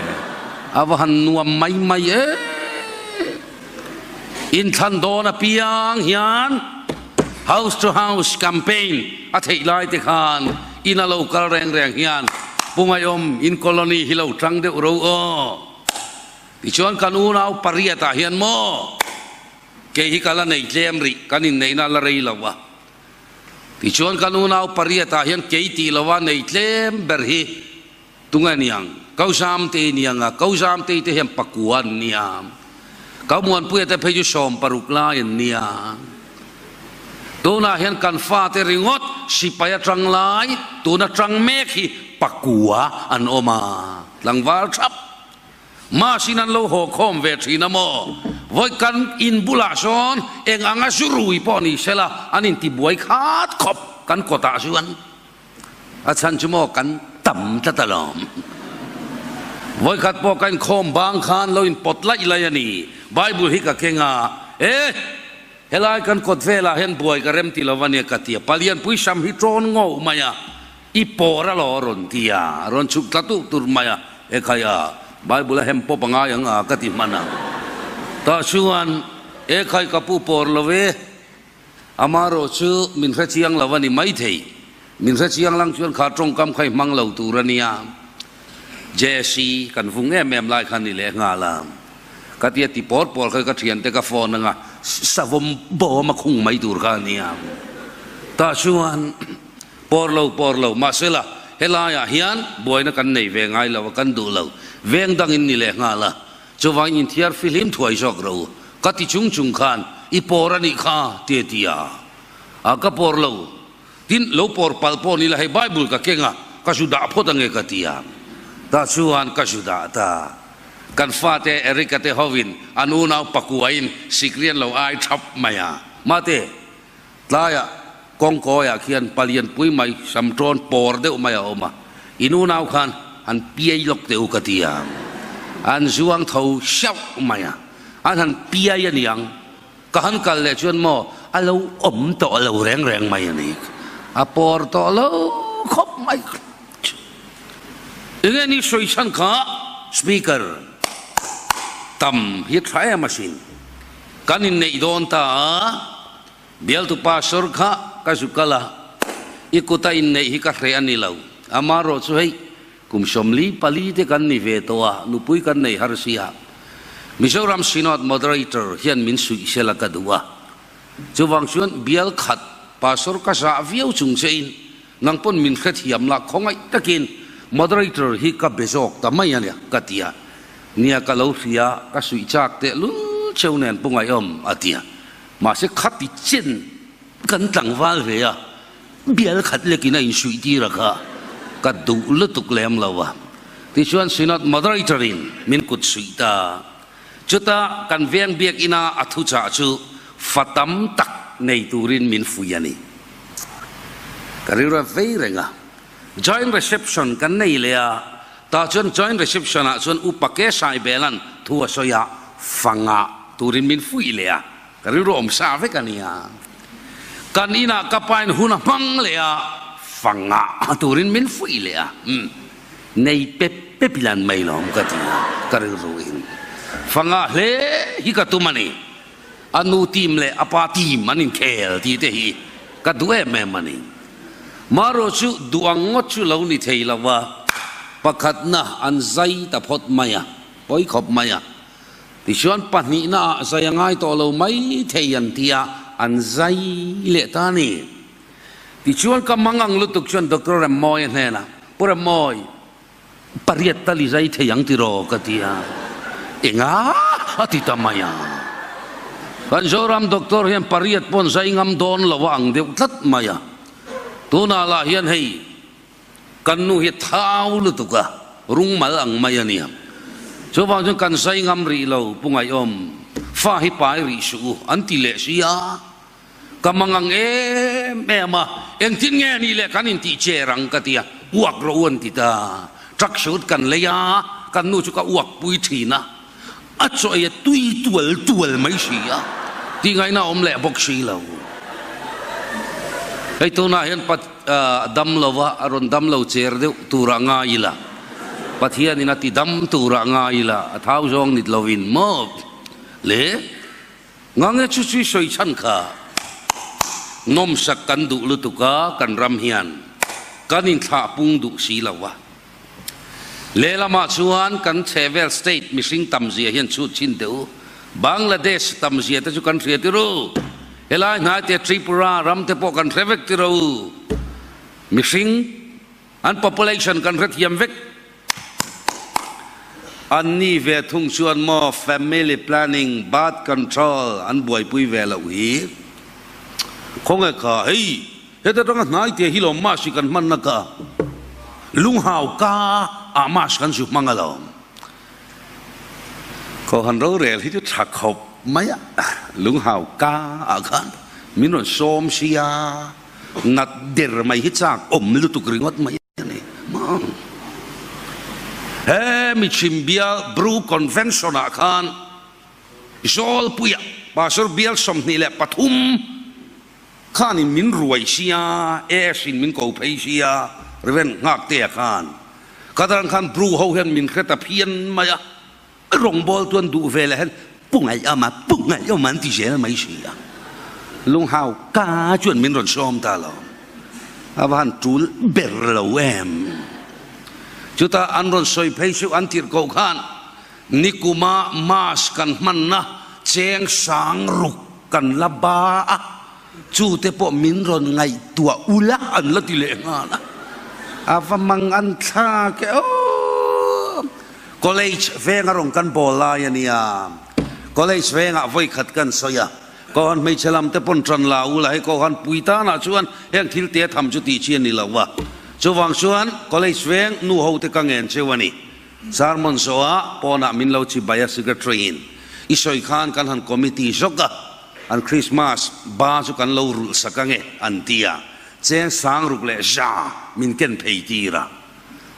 A: A va han nuam mai mai e. Inthlan dawn apiang hian house to house campaign a theih lai te khan ina lo kal reng reng hian Pu Ngaiawm in colony hi lo tang deuh ro aw. Tichuan kan unau pariatah hian maw Kei hi ka la nei tlem rih, kan inneihna a la rei lo a. Tichuan kan unau pariatah hian kei tih lova nei tlem ber hi tunge niang? Ko Zamtei niang a, Ko Zamtei te hian pakua an nia. Ko Muanpuia te phei chu 60 lai an nia. Tunah hian kan fate ringawt sipai atang lai, tuna tang mek hi pakua an awm a, tlangval thap. Masin an lo haw khawm ve thin a maw? Vawi kan in bulah sawn eng anga zu rui pawh ni sela an intibuai khat khawp kan kawtah chuan a chhan chu maw kan tam tlat alawm. Vawi khat pawh ka inkhawm bang khan lo inpawt laih laih a ni. Bible hi ka keng a, E! Helai kan kawt velah hian buai ka rem ti lo a nia ka ti a, Palianpui sam hi tawn ngawh mai a, I pawr a lo rawn ti a, rawn chhuk tla tuh tur mai a, Ekhai a, Bible a hem pawp a ngai ang a ka ti hman a. Tah chuan, Ekhai ka pu pawr lo e, amarawh chu min hre chiang lo a ni maithei, min hre chiang lang chuan kha tawngkam kha i hmang lo tur a nia. Jesse kan vung em em lai kha ni leh nghal a, ka tia ti pawr pawr kha ka thiante ka phone anga savawm bawm a khung mai tur kha a nia. Tah chuan. Pawr lo, pawr lo, mahsela helaiah hian buaina kan nei ve ngai lo a, kan duh lo. Veng dangin ni leh nghal a, chuvangin inthiar fihlim thuai zawk ro. Ka ti chung chung khan, I pawr a nih kha, ti a ti a. A, ka pawr lo. Tin, lo pawr palh pawh ni la, hei Bible ka keng a, ka zu dah phawt ange ka ti a. Tah chuan ka zu dah ta. Kan fate Eric-a te hovin an unau pakuain sikri an lo ai thap mai a. Mate, Tlaiah kawngkawiah khian palianpui mai samṭawn pawr deuh mai a awm a, in unau khan han piai lawk teh u ka ti a, an zuang tho hreuh mai a, an han piai a niang, ka han kal leh chuan maw a lo awm tawh lo reng reng mai a ni, a pawr tawh lo khawp mai. Enge ni sawi chhan kha speaker tam hi tha em asin. Kan inneih dawn ta a, bialtu pastor kha ka zu kal a, i kuta inneih hi ka hreh a ni lo. Amarawh chu hei, kum 44 te kan ni ve tawh a, nupui kan nei har si a. Mizoram Synod Moderator hian min suih sela ka duh a. Chuvang chuan bial khat pastor ka zah viau chung che in nang pawn min hrethiam la khawngaih takin Moderator hi ka be zawk ta mai a nia ka ti a. Nia ka lo hria, ka suih chak teh lul cheu nen pu Ngaihawm a ti a. Mahse khati chen kan tlangval ve a, bial khat lekin a insuih tir a kha ka duh lutuk lem lo a. Tichuan Synod Moderator in min kut suih ta. Chuta kan veng biakina a thuchah chu fa tam tak nei turin min fuih a ni. Ka rilru a vei reng a. Joint reception kan nei leh a. Tah chuan joint reception ah chuan Upa Ke Saibela'n thu a sawi a, fanga turin min fuih leh a, ka rilru awm sa vek a nia. Kan inah ka pain hun a hmang leh a, fanga turin min fuih leh a, umm nei pep pep ila an mai lawm ka ti a, ka rilru in fanga hle hi ka tum a ni. A nu team leh a pa team an inkhel tih te hi ka duh em em a ni. Marawh chu duh ang ngawt chu lo ni thei lo a, pakhatna an zai ta phawt mai a, pawi khawp mai a. Tichuan pahnihna ah zai a ngai tawh lo mai thei an ti a, an zai leh ta a ni. Tichuan ka mang ang lutuk chuan Doctor Remmawia hnenah, Pu Remmawi, Pariat tal i zai thei ang tiraw ka ti a, enga a ti ta mai a. Kan Zoram doctor hian pariat pawn zai ngam dawn lo a ang deuh tlat mai a. Tunah lah hian hei kan nu hi thau lutuk a, rungmal ang mai a nia. Chuvang chuan kan zai ngam rih lo Pu Ngaihawm, fa hi pai rih suh u an ti leh si a. Ka mang ang em em a, engtin nge a nih leh kan intih cher ang ka ti a, uak rawh u an ti ta. Truck shoot kan lei a, kan nu chu ka uak pui thin a, a chaw ei a tui tual tual mai si a, tih ngaihna a awm leh bawk si lo. Hei tunah hian pat dam lo a, a rawn dam lo cher deuh turah ngai ila, Pathianin a ti dam turah ngai ila, a thau zawng nit lovin maw le. Ngange chu chui sawi chhan kha nawmsak kan duh lutuk a, kan ram hian kan inthlah pung duh si lo a. Lehlamah chuan kan chhehvel state mihring tam zia hian chhut chhin teh u. Bangladesh tam zia te chu kan hria tir u. Helai hnai te Tripura ram te pawh kan hre vek tir u. Mihring an population kan hrethiam vek. An ni ve thung chuan maw family planning, birth control an buaipui ve loh hi. Khawnge kha hei heta tanga hnai te hi lawm mask hi kan hmanna ka lunghau ka ah mask kan zu hmang alawm. Kohhran rorel hi chu tha khawp mai a, lunghau ka ah khan min rawn sawm sia nat der mai hi chak awm lutuk ringawt mai. He mi chhim bial Bru Convention ah khan Zawlpuia Pastor bial 23 khanin min ruai sia, AS in min ko phei sia, Rev. Nghaktea khan Katarang khan Bru ho hian min hre ta phian mai a, Rawngbawl chuan duh ve leh hian pu ngaihawm a, pu ngaihawm an ti zel mai si a. Lunghau ka chuan min rawn sawm ta lo. A va han tul ber lo em. Chutah an rawn sawi phei chu an tirh koh khan nikuma mask kan hmanna cheng sang ruk kan la ba a, chu te pawh min rawn ngaihtuah ula an la ti leh nghal a. A va mang an thlak e aw. College venga rawn kan bawl lai a nia. College vengah vawi khat kan sawi a, Kohan hmeichhe lam te pawn ṭan la u la, hei Kohan pui tanah chuan heng thil te tham chu tih chi a ni lo a. Chuvang chuan College veng nu ho te ka ngen cheu a ni. Sermon zawhah pawnah min lo chi bai a Secretary in i sawi khan kan han committee zawk a, an Christmas ba chu kan lo rulh sak ange an ti a, cheng sang ruk leh za min ken phei tir a.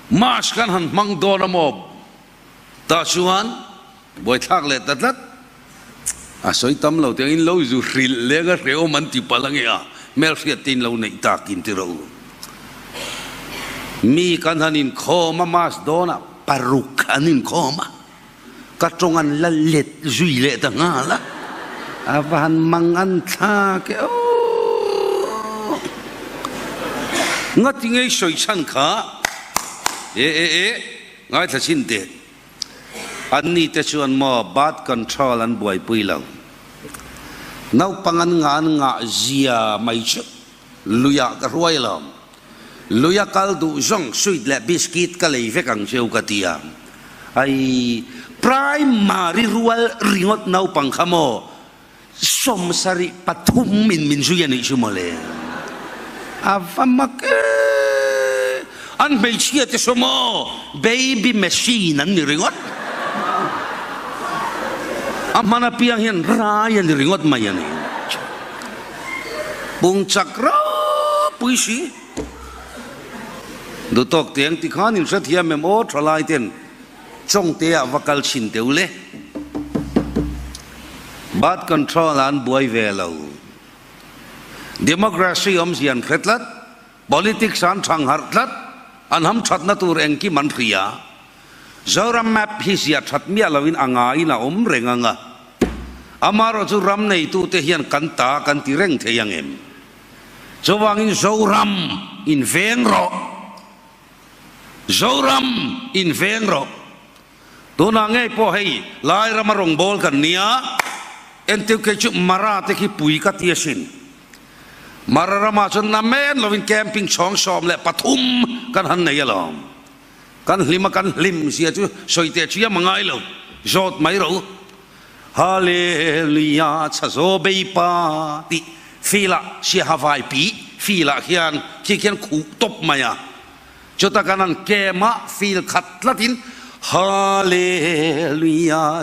A: Mask kan han hmang dawn a maw? Tah chuan buaithlak leh ta tlat. A sawi tam lo tiang in lo zu hrilh leng a hrehawm an ti palh ange a, hmelhriat te in lo neih tak in ti rawh u. Mi kan han inkhawm a mask dawnah paruk an inkhawm a, ka tawng an la let zui leh ta nghal a, a va han mang an thlak e aw. Ngati ngei sawi chhan kha e e e ngaithla chin teh. An ni te chuan maw birth control an buaipui lo. Naupang an ngah an ngah zia mai chu luiah ka hruai lo. Luia kal duh zawng sweet leh biscuit ka lei vek ang cheu ka ti a. Ai, primary rual ringawt naupang kha maw 73 in min zui a nih chu mawle. A va mak e! An hmeichhia te saw maw baby machine an ni ringawt. A hman apiang hian rai a ni ringawt mai a ni. Pung chak ropui si. Duhtawk teng ti khan in hrethiam em aw thalai ten Chawngte ah va kal chhin teu le. Birth control ah an buai ve lo. Democracy awmzia an hre tlat, politics ah an thang harh tlat, an ham thatna tur engkim an hria. Zoram map hi ziah that miah loin a ngaiin a awm reng ang a. Amaherawh chu ram neitute hian kan ta kan ti reng thei ang em? Chuvangin Zoram in veng rawh! Zoram in veng rawh! Tunah ngei pawh hei lai rama rawngbâwl kan nia, entir kei chu Mara te khi pui ka ti asin. Mara ramah chuan namen lovin camping chhawng 13 kan han nei alawm. Kan hlim a kan hlim zia chu sawi teh chiam a ngai lo, zawt mai rawh u. Hallelujah chhazaw bei pa tih feel ah siaha vai pi feel ah khian khi khian khuh tawp mai a, chuta kan han kem a feel khat tlat in Hallelujah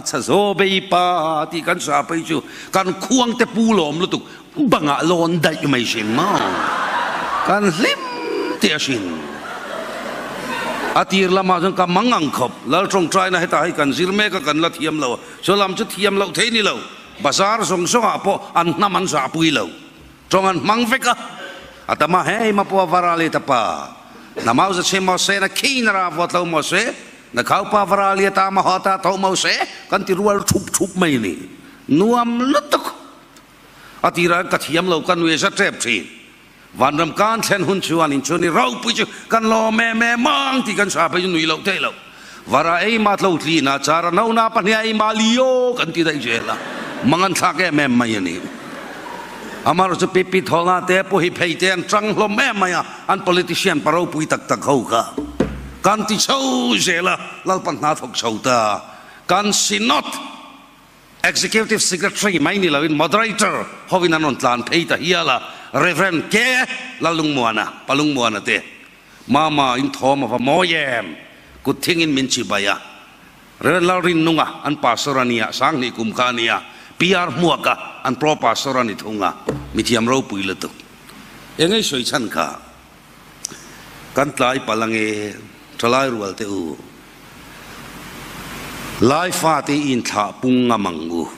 A: chhazaw bei pa tih kan sa phei chu kan khuang te pu lawm lutuk Bangah lawn daih mai hrim maw? Kan hlim teh a hrin. A tir lamah chuan ka mang ang khawp. Lal tawngtaina hetah hei kan zir mek a, kan la thiam lo a. Chu lam chu thiam loh thei ni lo. Bazar zawng zawngah pawh an hnam an zahpui lo. Tawng an hmang vek a. A tam a, hei mapua varali ta pa. Na mau za che maw se, na khi na ra vawt lo maw se, na khau pa varali a ta ma haw ta tho maw se, kan ti rual thup thup mai ni. Nuam lutuk. A tirah ka thiam lo ka nui za tep thin. Vanram kan thlen hun chuan in chuan i ropui chu kan lawm em em ang tih kan sa phei chu nui loh theih loh. Vara ei ma tlo tlin a chara no na pahnih ei ma lio kan ti daih zel a. Mang an thlak em em mai a ni. Amaherawhchu chu pipi thawlna te pu hi phei te an tang hlawm em mai a, an politician pa ropui tak tak ho kha kan ti chho zel a, Lalpan hna thawk chho ta. Kan Synod Executive Secretary mai ni loin Moderator hovin an rawn tlan phei ta hial a, Rev. K. Lalungmuana, Palungmuana te, Mama in thawm a va mawi em? Kut thingin min chi bai a. Rev. Lalrinnunga an pastor a nia, Sanghnih kum kha a nia, PR Hmuaka an pro pastor a ni thung a, mithiam ropui lutuk. Engei sawi chhan kha? Kan tlai palh ange thalai rual teh u. Lai fate i inthlah pung ngam ang u.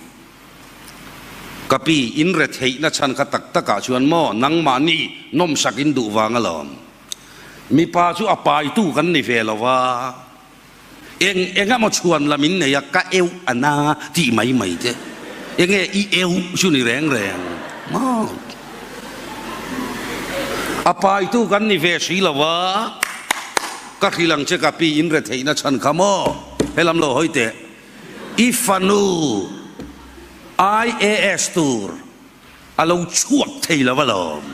A: Ka pi, in re theihna chhan kha tak takah chuan maw nangmahni nawmsak in duh vang alawm. Mipa chu a paitu kan ni ve lo va, eng eng emaw chhuan lam in nei a ka euh a na tih mai mai te. Enge i euh chu ni reng reng maw? A paitu kan ni ve si lo va. Ka hrilh ang che ka pi in retheihna chhan kha maw? Helam lo hawi teh. I fanu IAS tur a lo chhuak thei lo alawm.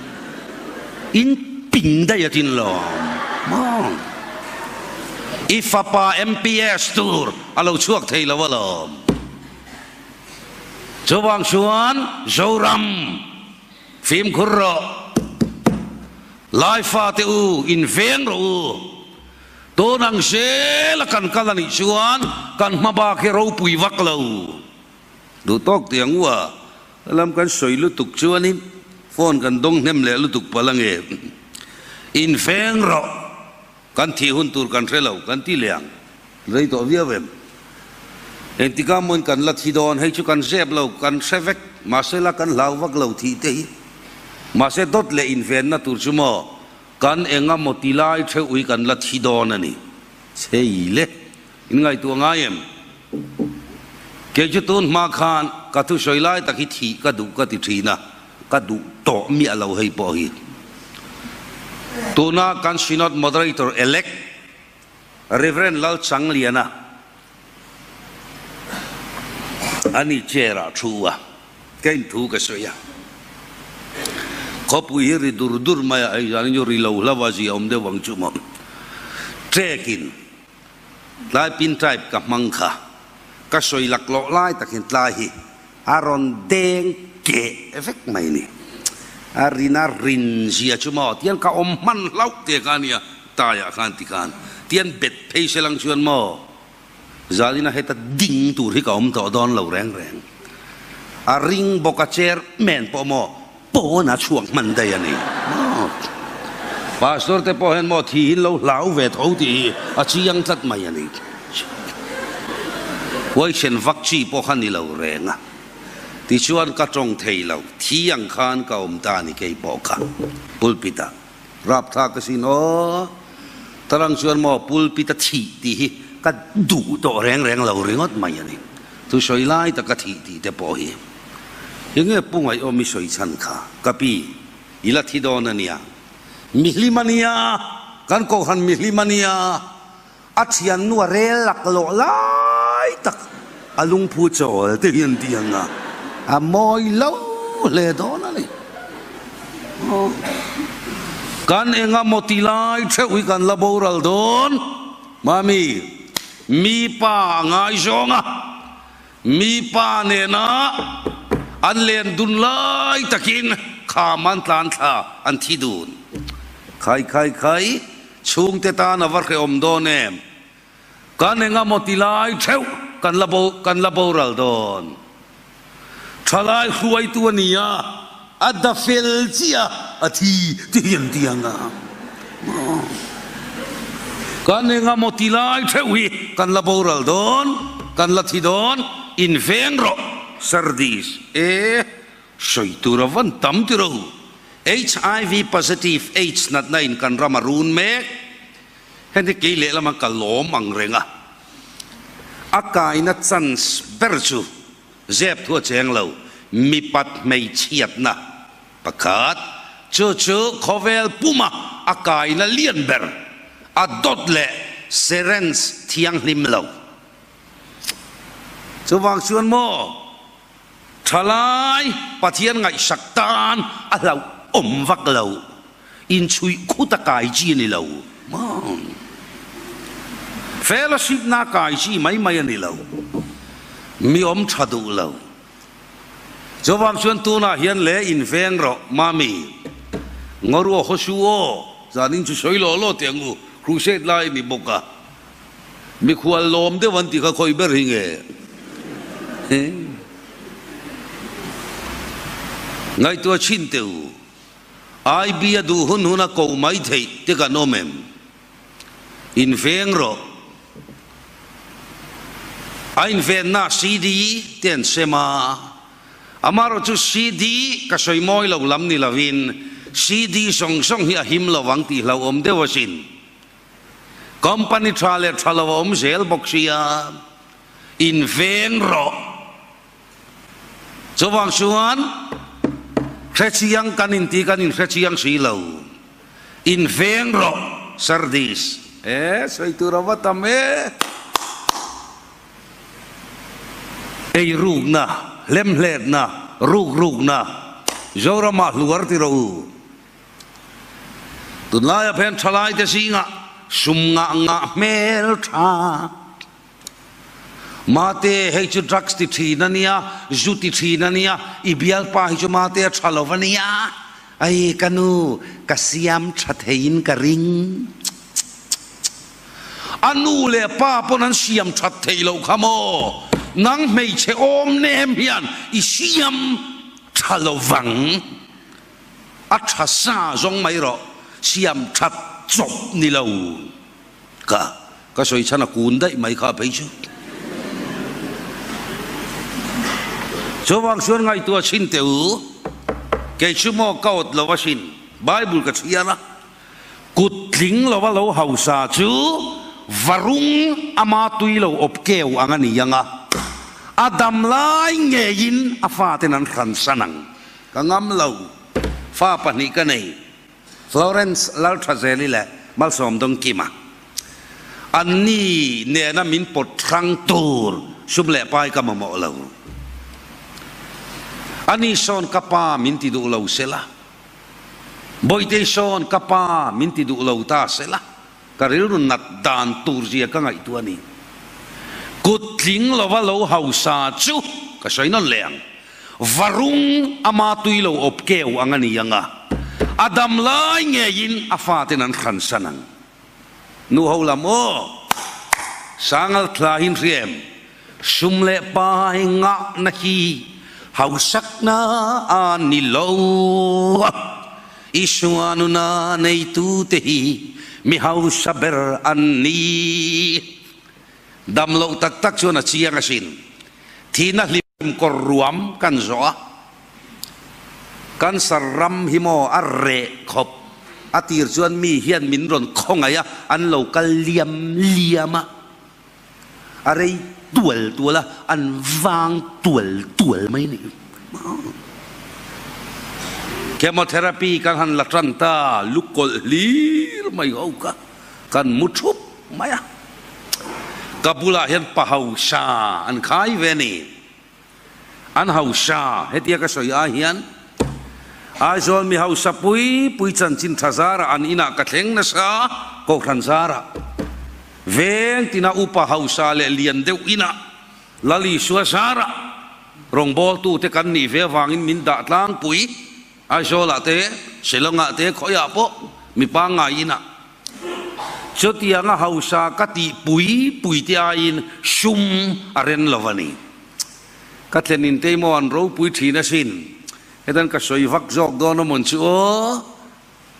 A: In ping daih a tin lawm maw? I fapa MPS tur a lo chhuak thei lo alawm. Chuvang chuan Zoram fimkhur rawh. Lai fate u, in veng rawh u. Tun ang zela kan kal a nih chuan kan hma bak hi ropui vak lo. Duh tawk tih ang u a, lam kan sawi lutuk chuanin phone kan dawng hnem leh lutuk palh ange. In veng rawh, kan thih hun tur kan hre lo, kan ti leh ang. Rei tawh viau em? Engtikah mawiin kan la thi dawn? Hei chu kan zep lo, kan hre vek. Mahse la kan hlau vak lo thih te hi. Mahse dawt leh invenna tur chu maw kan eng a maw ti lai theuh hi kan la thi dawn a ni. Chei le, in ngaihtuah ngai em? Kei chu tun hma khan ka thusawi lai tak hi thih ka duh ka ti thin a, ka duh tawh miah lo hei pawh hi. Tuna kan Synod Moderator elect Rev. Lalchangliana a ni chair ah thu a, ka inthu ka sawi a. Khawpui hi ri dur dur mai a, hei zan in chu ri lo hlauh a zia awm deuh ang chu maw. Trek in tlai pin type ka hmang kha, ka sawi laklawh lai takin tlai hi a rawn deng keh vek mai ni. A rina rin zia chu maw tian ka awm hman hlauh te kha ania taiah khan ti khan tian bet phei se lang chuan maw zalina heta ding tur hi ka awm tawh dawn lo reng reng. A ring bawk a chairman pawh maw pawn a chhuak hman daih a ni maw. Pastor te pawh hian maw thihin lo hlau ve tho tih hi a chiang tlat mai a ni. Huaisen vak chi pawh kha ni lo reng a. Tichuan ka tawng thei lo, thi ang khan ka awm ta a ni kei pawh kha pulpit ah. Rapthlak asin aw, tarang chuan maw pulpit a thih tih hi ka duh tawh reng reng lo ringawt mai a ni. Thusawi lai taka thih tih te pawh hi enge pu ngaihawm i sawi chhan kha ka pi i la thi dawn a nia. Mihlim a nia, kan kohhran mihlim a nia. A thiannu a rel laklawh lai tak a lungphu chawl te hian ti ang a, a mawi lo hle dawn a ni. Kan enga maw ti lai theuh hi kan la boral dawn. Mami, mi pa a ngaizawng a, mi pa nena an len dun lai takin kham an tlan thla an thi dun. Khai khai khai. Chhungte tan a va hrehawm dawn em? Kan eng emaw ti lai theuh kan la bo kan la boral dawn. Thalai hruaitu a ni a, a da fel chiah a, a thi ti hian ti ang a. Kan eng emaw ti lai theuh hi kan la boral dawn, kan la thi dawn, inveng rawh Sardis e. Sawi tur a van tam ti ro. HIV positive aids natna in kan ram a run mek. Heng hi kei lehlam a ka lawm ang reng a. A kaina chance ber chu zep thu a cheng lo, mipat hmeichhiatna pakhat, chu chu khawvel puma a kaina lian ber, a dawt leh syringe thianghlim lo. Chuvang chuan maw Thalai Pathian ngaihsak tan a hlauh awm vak lo, inchhuih khut a kai chi a ni lo maw? Fellowship na kai chi mai mai a ni lo, mi awm tha duh lo. Chuvang chuan tunah hian le inveng rawh mami, Ngawruah Hoshu aw, zanin chu sawi law law teh ang u, crusade lai a ni bawk a. Mikhual lawm deuh an ti kha khawi ber hi nge? Ngaihtuah chhin teh u, IB a duh hun hun a koh mai theih te kan awm em? Inveng rawh. A invenna CD te an sem a, amaherawh chu CD ka sawi mawi lo lam ni lovin CD zawng zawng hi a him lo ang tih hlauhawm deuh asin. Company tha leh tha lo a awm zel bawk sia, in veng rawh. Chuvang chuan hrechiang kan inti kan inhrechiang si lo. In veng rawh Sardis. E sawi tur a va tam e. Eirukna, hlemhletna, rukrukna, Zoramah hluar ti rawh u. Tunlaia phen thalaite zingah sum ngah ngah hmel tha. Mate, hei chu drugs ti thin a nia, zu ti thin a nia, i bialpa hi chu mate a tha lo a nia. Ai ka nu, ka siam tha theiin ka ring. A nu leh pa pawn an siam that theih loh kha maw? Nang hmeichhe awm nem hian i siam tha lo vang. A tha sa zawng mai rawh, siam that chawp ni lo ka ka sawi chhan a kun daih mai kha phei chu. Chuvang chuan ngaihtuah chhin teh u, kei chu maw ka awt lo asin, Bible ka chhiar a, kut tling lova lo hausa chu varung ama tui lo awp keu ang a ni ang a, a dam lai ngeiin a faten an hransan ang. Ka ngam lo. Fa pahnih ka nei, Florence Lalthazeli leh Malsawm Dawngkima. Anni nena min pawt hrang tur sum leh pai ka mamawh lo. Ani sawn ka pa min ti duh lo sela, Bawitei sawn ka pa min ti duh lo ta sela, ka rilru nat dan tur zia ka ngaihtuah a ni. Kut tling lova lo hausa chu ka sawi nawn leh ang. Varung ama tui lo awp keu ang a ni ang a, a dam lai ngeiin a faten an hransan ang. Nu ho lam aw, Sangal thla hin hria em? Sum leh pai ngahna hi hausakna a ni lo a. Isua nuna neitute hi mi hausa ber an ni. Dam loh tak tak chuan a chiang asin. Thihna hlim kawr ruam kan zawh a, cancer ram hi maw a reh khawp. A tir chuan mi hian min rawn khawngaih a, an lo kal liam liam a. A rei tual tual a, an vang tual tual mai ni. Chemotherapy kan han la tan ta, lu kawlh hlir mai ho kha kan mu thup mai a. Ka bulah hian pa hausa an khai ve ni. An hausa, hetia ka sawi ai hian Aizawl mi hausa pui pui chanchin tha zarah an inah ka thleng nasa, Kohhran zarah. Veng tina upa hausa leh lian deuh inah Lal Isua zarah rawngbawltute kan nih ve avangin min dah tlangpui Aizawlah te, Shillongah te, khawiah pawh mi pangngai inah. Chutianga hausa ka tih pui pui te aiin sum a ren lo a ni. Ka thlen in te maw an ropui thin asin. Hetan ka sawi vak zawk dawn a mawn chu aw.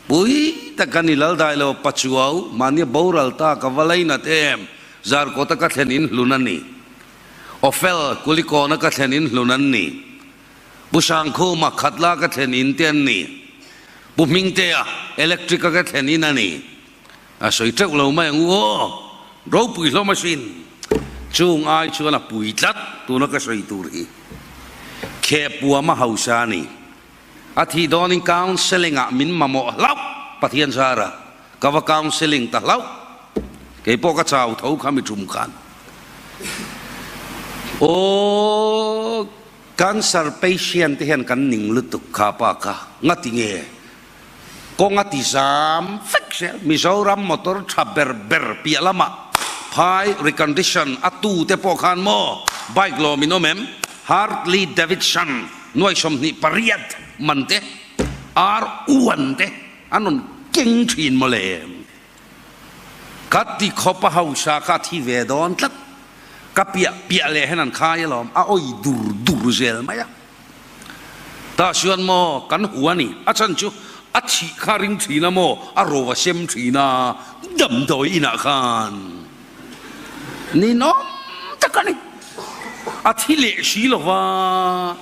A: Pui tak ka ni lal dai lo Pachuau, mahnia boral ta ka va lainat em, Zarkawta ka thlen in hlun a ni. Awfel, Kulikawna ka thlen in hlun an ni. Pu Sangkhuma Khatla ka thlen in te an ni. Pu Hmingtea Electric a ka thlen in a ni. A sawi teuh lo mai ang u aw. Ropui hlawm asin. Chung ai chuan a pui tlat tuna ka sawi tur hi. Khehpuam a hausa a ni. A thih dawnin counselling ah min mamawh hlauh Pathian zara ka va counselling ta hlauh. Kei pawh ka chau tho kha mi tum khan. Aw cancer patient te hian kan ning lutuk kha pa kha ngati nge kawng a ti zam vek zel Mizoram motor tha ber ber piah lamah phai recondition a tu te pawh khan maw bike lawm in awm em Harley Davidson nuai 28 man te ar uan te an rawn keng thin mawle. Ka ti khawp a hausa kha a thi ve dawn tlat. Ka piah piah leh hian an khai alawm, a awi dur dur zel mai a. Tah chuan maw kan hu a ni, a chhan chu a thih kha ring thin a maw, a ro a sem thin a, damdawi inah khan ninawm tak a ni. A thi leh si lo va,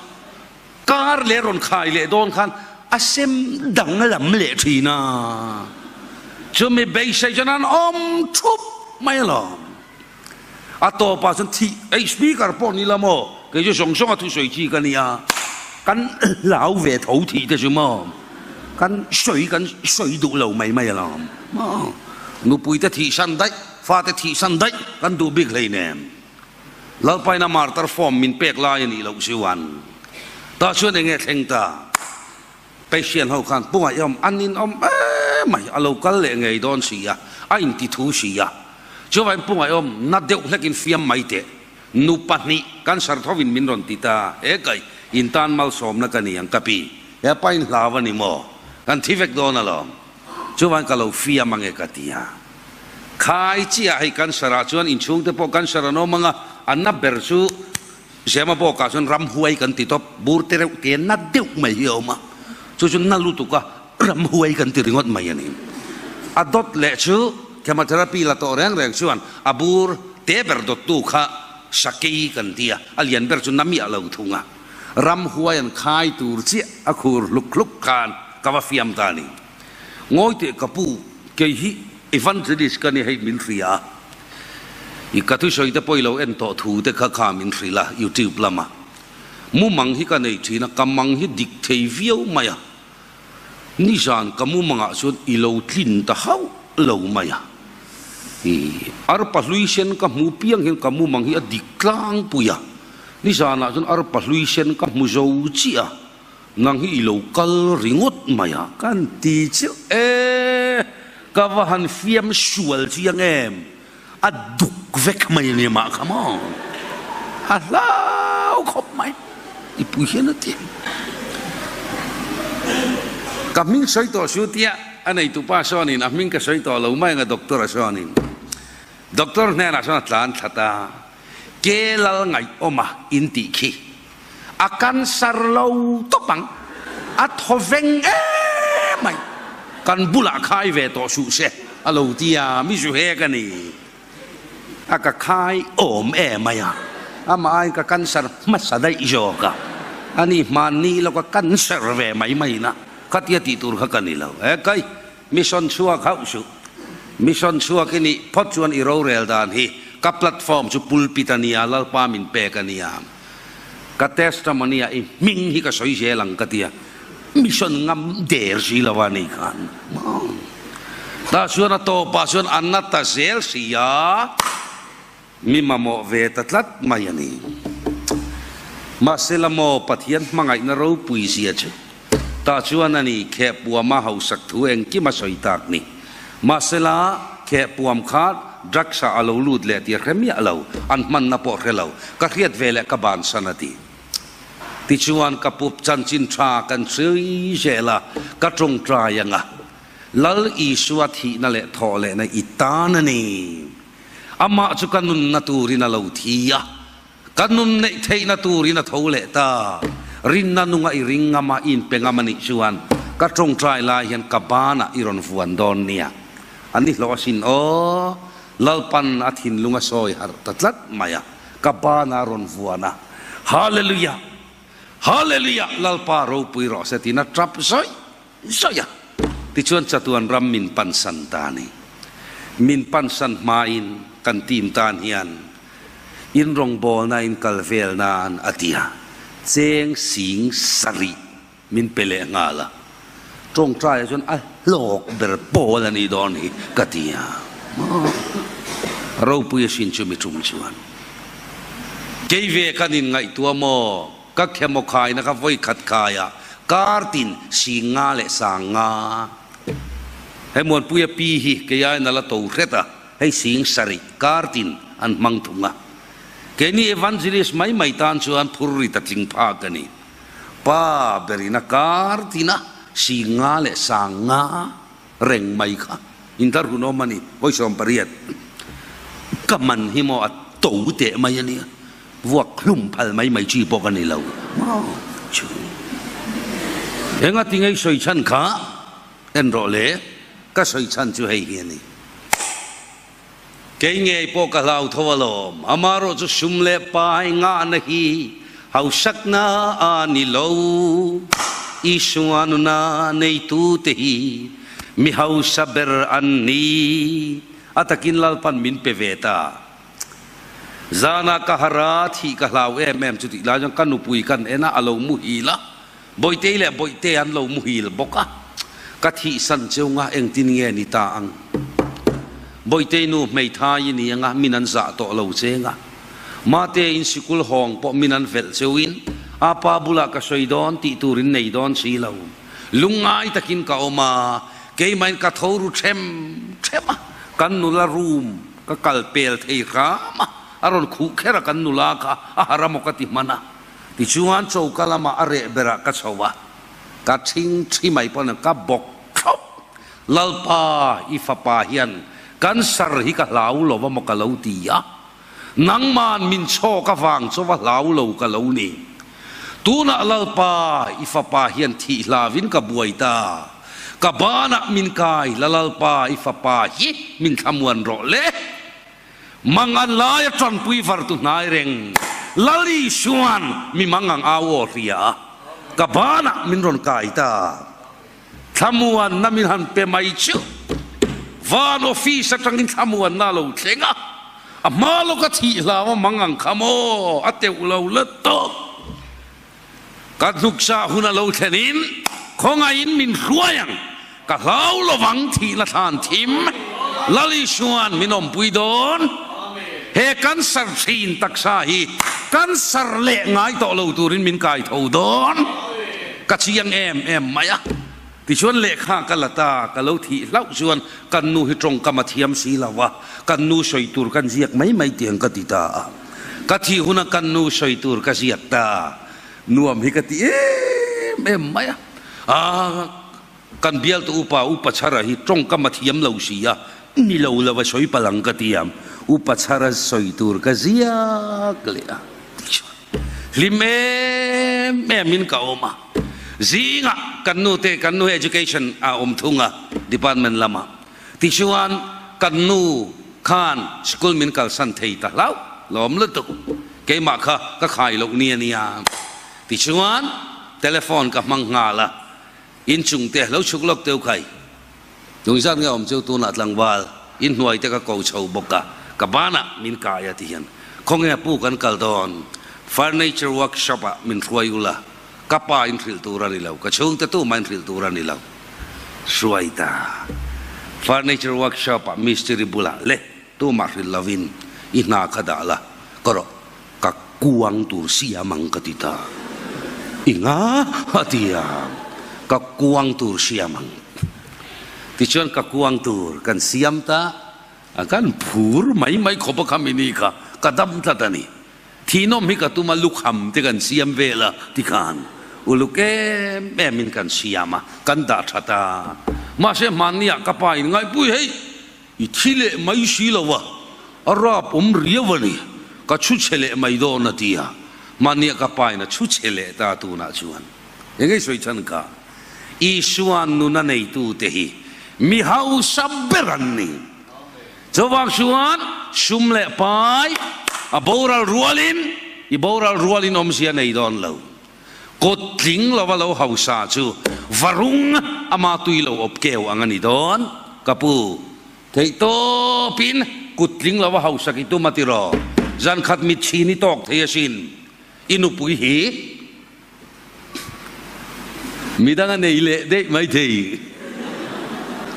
A: kar leh rawn khai leh dawn khan a sem danglam leh thin a, chumi beisei chuan an awm thup mai alawm. A tawpah chuan thih ei speaker pawh ni la maw, kei chu zawng zawng a thusawi chi ka nia, kan hlau ve tho thih te chu maw, kan sawi kan sawi duh lo mai mai alawm maw, nupui te thihsan daih, fate thihsan daih kan duh bik hleinem. Lalpaina martar form min pek lai a nih loh chuan tah chuan eng nge thleng ta? Patient ho khan punga i awm an in awm em mai, a lo kal leh ngei dawn si a, a inti thu si a. Chuvangin punga i awm na deuh hlekin fiam mai teh. Nu pahnih cancer thovin min rawn ti ta, he kai in tan malsawmna ka ni ang ka pi, he pa in hlau a ni maw? Kan thi vek dawn alawm. Chuvangin ka lo fiam ange ka ti a. Khai chiah hei cancer ah chuan inchhungte pawh cancer an awm ang a, a na ber chu Zema bawkah chuan ramhuai kan ti tawp, bur te reuh te na deuh mai hi a awm a, chu chu na lutuk a ramhuai kan ti ringawt mai a ni. A dawt leh chu chemotherapy la tawh reng reng chuan a bur te ber dawttu kha sakei kan ti a, a lian ber chu na miah lo thung a, ramhuai an khai tur chiah a khur hluk hluk khan ka va fiam ta a ni. Ngawi teh ka pu, kei hi evangelist ka ni hei min hria a, i ka thusawi te pawh i lo en tawh thu te kha kha min hrilh a youtube lama mumang hi ka nei thin a, ka mang hi dik thei viau mai a, nizan ka mumangah chuan i lo tlin ta hauh lo mai a, i arpa hlui sen ka hmu piang hian ka mumang hi a dik tlangpui a, nizanah chuan arpa hlui sen ka hmu zo chiah a. Nang hi i lo kal ringawt mai a. Kan ti chiah e, ka va han fiam sual chiang em, a duk vek mai a ni mah kha maw, a hlau khawp mai, i pui hian a ti. Ka hming sawi tawh su tia a neitupa sawnin a hming ka sawi tawh lo mai anga doctor a sawnin doctor hnenah sawn a tlan thlat a, ke lal ngaihawm a in tih khi. A cancer lo tawp ang, a thaw veng em mai. Kan bulah khai ve tawh suh se a lo ti a, mi zu hek a ni. A ka khai awm em mai a, amah aiin ka cancer hmasa daih zawk a, ani hmanni lo ka cancer ve mai mai na, khatia tih tur kha ka ni lo. He kai, mission chhuak hauh suh. Mission chhuak i nih phawt chuan i rorel dan hi ka platform chu pulpit a nia, Lalpa min pek a nia. Ka testimony ah i hming hi ka sawi zel ang ka tia, mission ngam der si lo a ni khan. Tah chuan a tawpah chuan a na ta zel si a, mi mamawh ve ta tlat mai a ni. Mahse la maw Pathian hmangaihna ropui zia chu tah chuan a ni khehpuama hausak thu engkim a sawi tak ni. Mahse la khehpuam kha drugs ah a lo lut leh tih a hre miah lo, an hmanna pawh hre lo, ka hriat ve leh ka bansan a ti. Tichuan ka pup chanchin tha kan sawi zel a, ka tawngtai ang a, Lal Isua thihna leh thawh lehna i tan a ni. Amah chu ka nunna turin a lo thi a, ka nun neih theihna turin a tho leh ta. Rinna nunga i ring ngam a, i inpe ngam a nih chuan ka tawngtai lai hian ka banah i rawn vuan dawn nia. A ni hlawh asin aw, Lalpan a thinlung a sawi harh ta tlat mai a, ka banah a rawn vuan a. Hallelujah! Hallelujah! Lalpa ropui rawh se tiin a tap zawih zawih a. Tichuan chatuan ram min pansan ta a ni. Min pansan hmain kan team tan hian in rawngbawlna in kal vel nan a ti a, cheng sing sarih min pe leh nghal a. Tawngtaia chuan a hlawk ber pawl a nih dawn hi ka ti a. Ropui asin chu mi tum chuan. Kei ve kan inngaihtuah maw? Ka khemaw khaina kha vawi khat khaia kar tin sing nga leh sang nga. Hei Muanpuia pi hi kei aiin a la to hret a, hei sing sarih kar tin an hmang thung a. Keini evangelist mai mai tan chuan phur ri ta tling phak a ni. Pa berin a kar tina sing nga leh sang nga reng mai kha inthar hun awm a ni. Vawi 18 ka man hi maw a to teh mai a nia, vuak hlum phal mai mai chi pawh ka ni lo maw chu. Enga ti ngei sawi chhan kha en rawh le, ka sawi chhan chu hei hi a ni. Kei ngei pawh ka hlau tho alawm, amarawh chu sum leh pai ngahna hi hausakna a ni lo. Isua nuna neitute hi mi hausa ber an ni. A takin Lalpan min pe ve ta. Zana ka hara thih ka hlau em em chutih lai chuan ka nupui kan en a, a lo muhil a. Bawitei leh Bawihte an lo muhil bawk a, ka thihsan cheu nga engtin nge ni ta ang? Bawitei nu hmeithai i ni anga min an zah tawh lo che nga, Mate in sikul hawng pawh min an velh cheu in a pa bulah ka sawi dawn tih tur in nei dawn si lo. Lungngai takin ka awm a, keimahin ka tho ru them them a, kan nula room ka kal pel thei hram a, a rawn khuh kher a kan nula kha a har a maw ka ti hman a. Tichuan choka lamah a reh berah ka chho a, ka thing thi mai pawn ka bawk thlawp. Lalpa, i fapa hian cancer hi ka hlau lo a maw ka lo ti a, nangman min chhawk avang chu va hlau lo ka lo ni. Tunah Lalpa, i fapa hian thih hlavin ka buai ta, ka banah min kai la Lalpa, i fapa hi min thlamuan rawh le. Mangan laia tanpui vartu hnai reng Lal Isuan mi mangang au aw hria a, ka banah min rawn kai ta. Thlamuanna min han pe mai chu van office atangin thlamuanna a lo thleng a, a hma lawka thih hlau a mangang kha maw a teuh lo la tawp. Ka hnuksa hun a lo thlenin khawngaihin min hruai ang, ka hlau lovang thihna thlan thim Lal Isuan min awmpui dawn. He cancer thin taksa hi cancer leh ngai tawh lo turin min kai tho dawn. Ka chiang em em mai a. Tichuan lehkha ka la ta, ka lo thih hlauh chuan kan nu hi tawngkam a thiam si lo a, kan nu sawi tur kan ziak mai mai tiang ka ti ta a. Ka thih huna kan nu sawi tur ka ziak ta, nuam hi ka ti em em mai a. Aa, kan bialtu upa, Upa Chhara hi tawngkam a thiam lo si a, ni lo lo a sawi palh ang ka ti a, Upa Chhara sawi tur ka ziak leh a. Tichuan hlim em em in ka awm a. Zingah kan nu te kan nu hi education ah awm thung a department lamah tichuan kan nu khan school min kalsan thei ta hlauh lawm lutuk keimah kha ka khai loh ni a nia tichuan telephone ka hmang nghal a inchung te lo chhuk lawk teuh khai Nungzat nge awm chu tunah tlangval inhnuai te ka ko chho bawk a, ka banah min kai a ti hian khawnge pu kan kal dawn furniture workshop ah min hruai ula ka pa in hrilh tur a ni lo ka chhungte tumah in hrilh tur a ni lo hruai ta furniture workshop ah mistiri bulah le tumah hrilh lovin i hna kha dah la ka rawh ka kuang tur siam ang ka ti ta. Inga a ti a, ka kuang tur siam ang. Tichuan ka kuang tur kan siam ta, a kan phur mai mai khawp a khami ni kha ka dam tlat a ni. Thinawm hi ka tum a lukham te kan siam vel a tikhan uluk em em in kan siam a, kan dah that a. Mahse hmanni ah ka pa in ngaihpui hei I thi leh mai si lo a, a rap awm riau a ni, ka chhu chhe leh mai dawn a ti a, mahnia ka pain a chhu chhe leh ta tunah chuan eng ei sawi chhan kha, Isuan nuna neitute hi mi hausa ber an ni. Chuvang chuan sum leh pai a boral rualin i boral rualin awmzia nei dawn lo. Kut tling lova lo hausa chu varung ama tui lo awp keu ang a ni dawn. Ka pu, theih tawpin kut tling lova hausa ki tum a ti raw. Zan khat mit chhin i tawk thei asin. I nupui hi midang a nei leh daih mai thei.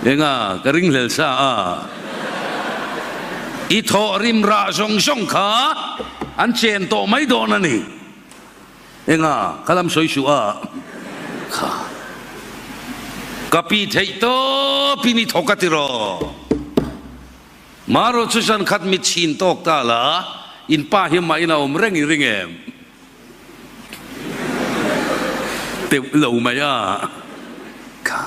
A: Enga, ka ringhlel sa a. I thawh rim rah zawng zawng kha an chen tawh mai dawn a ni. Enga, ka lam sawi suh a, kha ka pi theih tawpin i thawk a ti raw. Marawh chu zan khat mit chhin tawk ta la, in pa hi mah in a awm reng i ring em? Teuh lo mai a, kha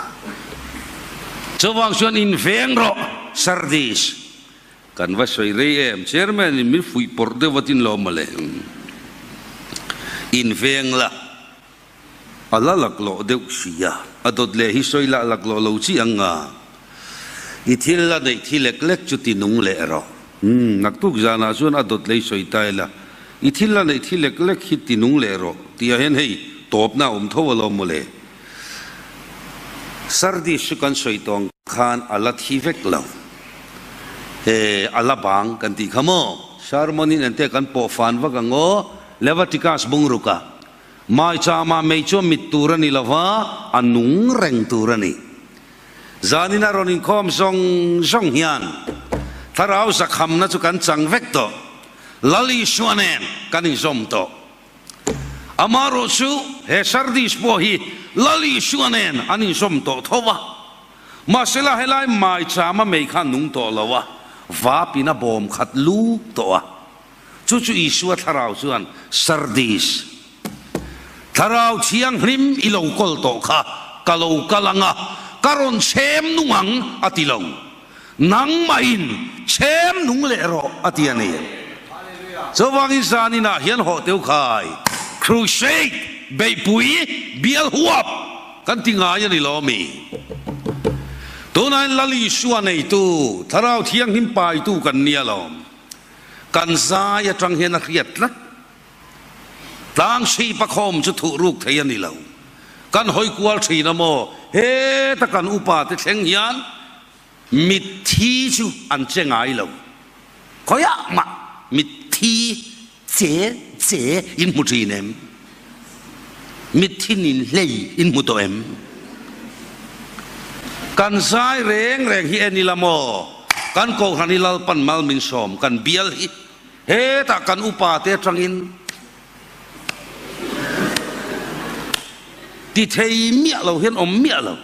A: chuvang chuan in veng rawh Sardis. Kan va sawi rei em, Chairman in min fuih pawrh deuh a tin lo mawle. In veng la, a la laklawh deuh si a, a dawt leh hi sawi lah laklawh lo chi ang nga. I thil la neih thi lek lek chu ti nung leh rawh. Umm, naktuk zanah chuan a dawt lei sawi ta ila, i thil la neih thi lek lek hi ti nung leh rawh tih ah hian hei tawpna a awm tho alawm mawle. Sardis chu kan sawi tawng khan a la thi vek lo. He a la bang kan tih kha maw? Sermon in ente kan pawh fan vak ang aw, Leviticus bungruk a. Maichama mei chu a mit tur a ni lo va, a nung reng tur a ni. Zanin a rawn inkhawm zawng zawng hian Thlarau zakhamna chu kan chang vek tawh. Lal Isua nen kan inzawm tawh. Amarawh chu he Sardis pawh hi Lal Isua nen an inzawm tawh tho a, mahsela helai maichama mei kha a nung tawh lo a, vapin a bawm khat luk tawh a. Chu chu Isua thlarau chuan Sardis, Thlarau Thianghlim i lo kawl tawh kha ka lo kal ang a, ka rawn chhem nung ang a ti lo. Nangmahin chhem nung leh rawh a ti a ni. Chuvangin zaninah hian hawh teu khai Crusade beihpui bial huap kan ti ngai a ni lo mi? Tunain Lal Isua neitu Thlarau Thianghlim paitu kan nia lawm. Kan zai atang hian a hriat tlat. Tlang hripa khawm chu thuh ruk thei a ni lo. Kan hawi kual thin a maw? Heta kan upa te thleng hian mitthi chu an che ngai lo. Khawiah mah mitthi che che in hmu thin em? Mitthi nin hlei in hmu tawh em? Kan zai reng reng hi en ila maw? Kan Kohhran hi Lalpan mal min sawm kan bial hi Hetah kan upa te atangin ti thei miah lo hian awm miah lo.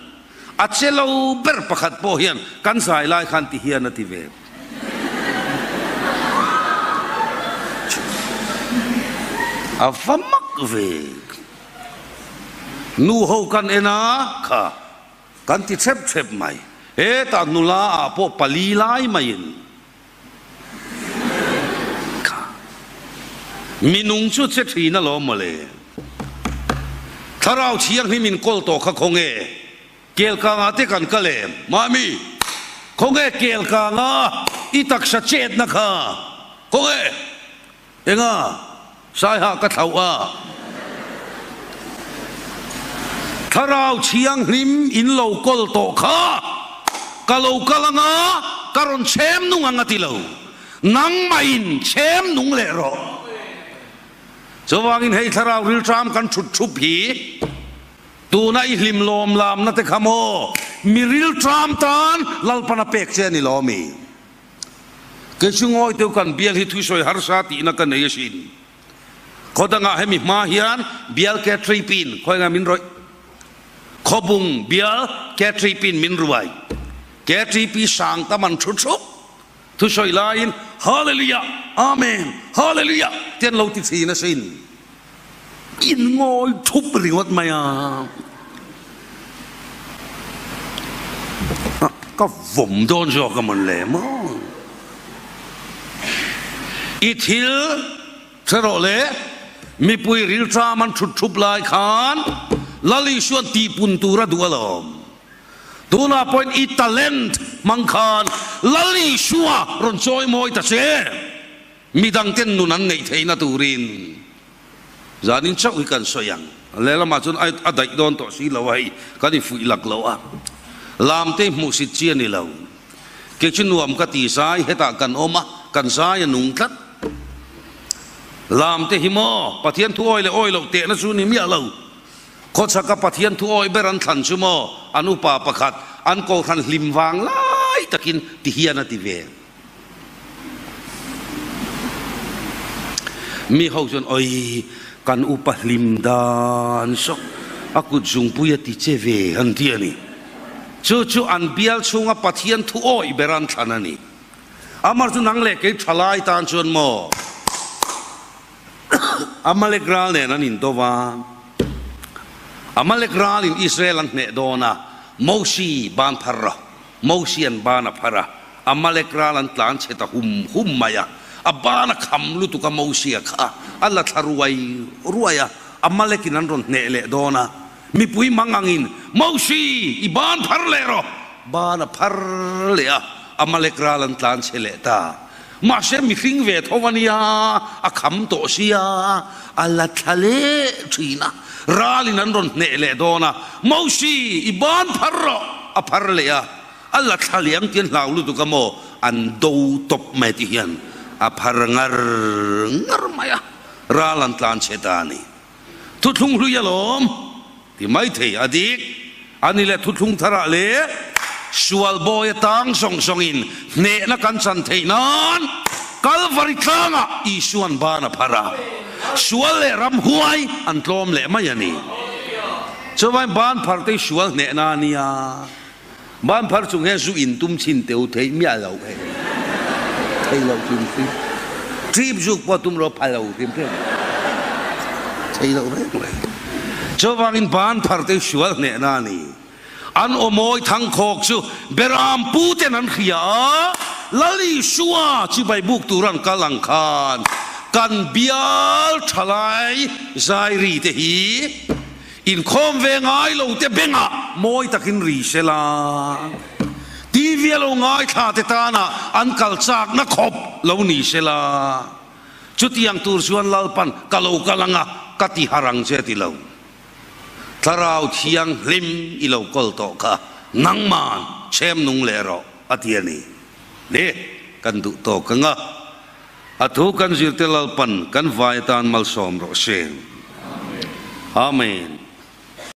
A: A che lo ber pakhat pawh hian kan zai lai khan ti hian a ti ve. A va mak ve. Nu ho kan en a kha. Kan ti thep thep mai. Hetah nula ah pawh pali lai maiin. Kha. Minung chu che thin alawm mawle. Thlarau Thianghlim in kawl tawh kha khawnge Kelkangah te kan kal em? Mami, khawnge Kelkanga i taksa chetna kha? Khawnge? Enga? Saiha ka thlauh a. Thlarau Thianghlim in lo kawl tawh kha ka lo kal anga ka rawn chhem nung ang a ti lo. Nangmah in chhem nung leh rawh. Chuvangin hei thlarau rilṭam kan ṭhut ṭhup hi tuna i hlim lawm lamna te kha maw mi rilṭam tan Lalpan a pek che a ni lo ami? Kei chu ngawi teu kan bial hi thusawi harsa tihna ka nei asin. Khaw dangah hemi hma hian bial Catripin khawi nga min rawih? Khawbung bial Catripin min ruai. Catripi sang tam an thu thup. Thusawi laiin Hallelujah! Amen! Hallelujah! ti an lo ti thin asin. In ngawi thup ringawt mai a. Ka vawm dawn zawk a mawn le maw? I thil hre rawh le, mipui rilṭam an ṭhut ṭhup lai khan Lal Isua'n tihpun tur a duh alawm. Tunah pawhin i talent hmang khan Lal Isua rawn chawi mawi ta che. Midangten nun an neih theihna turin zanin chauh hi kan sawi ang. Lehlamah chuan a daih dawn tawh si lo a, hei kan infuih lak lo a, lamte hmuhsit chi a ni lo. Kei chu nuam ka ti zai hetah kan awm a, kan zai a nung tlat. Lamte hi maw Pathian thu awi leh awi loh tehna chu ni miah lo. Khawchhaka Pathian thu awi ber an thlan chu maw an upa pakhat an kohhran hlim vang lai takin ti hian a ti ve. Mi ho chuan oi kan upa hlim dan saw a kut zungpui a ti che ve an ti a ni. Chu chu an bial chhunga Pathian thu awih ber an thlan a ni. Amar chu nang leh kei thalai tan chuan maw Amalek ral nen an indo va, Amalek ralin Israel an hneh dawn a, Mosi ban phar rawh. Mosian ban a phar a, Amalek ral an tlan chhe ta hum hum mai a. A ban a kham lutuk a Mosia kha a la thla ruai ruai a, Amalekin an rawn hneh leh dawn a. Mipui mang angin, Mosi, i ban phar leh rawh! Ban a phar leh a, Amalek ral an tlan chhe leh ta. Mahse mihring ve tho a nia, a kham tawh sia, a la thla leh thin a, ralin an rawn hneh leh dawn a, Mosi, i ban phar rawh! A phar leh a, a la thla leh ang tih an hlau lutuk a maw, an do tawp mai tih hian a phar ngar ngar mai a, ral an tlan chhe ta a ni. Thuthlung hlui alawm ti mai thei a dik a ni le thuthlung tharah leh sual bawi atang zawng zawngin hnehna kan chan theih nan Kalvari tlangah Isua'n ban a phar a, sual leh ramhuai an tlawm leh mai a ni. Chuvangin ban phar te hi sual hnehna a nia. Ban phar chung hian zu in tum chhin teu theih miah lo hei. Thei lo hrim hrim. Trip zuk pawh tum rawh pha lo hrim hrim. Thei lo reng reng. Chuvangin ban phar te sual hnehna a ni. An aw mawi thangkhawk chu Beram pu ten an hria a, Lal Isua chibai buk tur an kal ang khan kan bial thalai zairi te hi Inkhawm ve ngai lo te bengah mawi takin ri se la, TV a lo ngaithla te tana an kal chakna khawp lo ni se la, chutiang tur chuan Lalpan ka lo kal anga ka ti har ang che ti lo. Thlarau Thianghlim i lo kawl tawh kha nangman chhem nung leh rawh a ti a ni. Le, kan duh tawk anga A thu kan zirte Lalpan kan vai atan malsawm rawh se. Amen.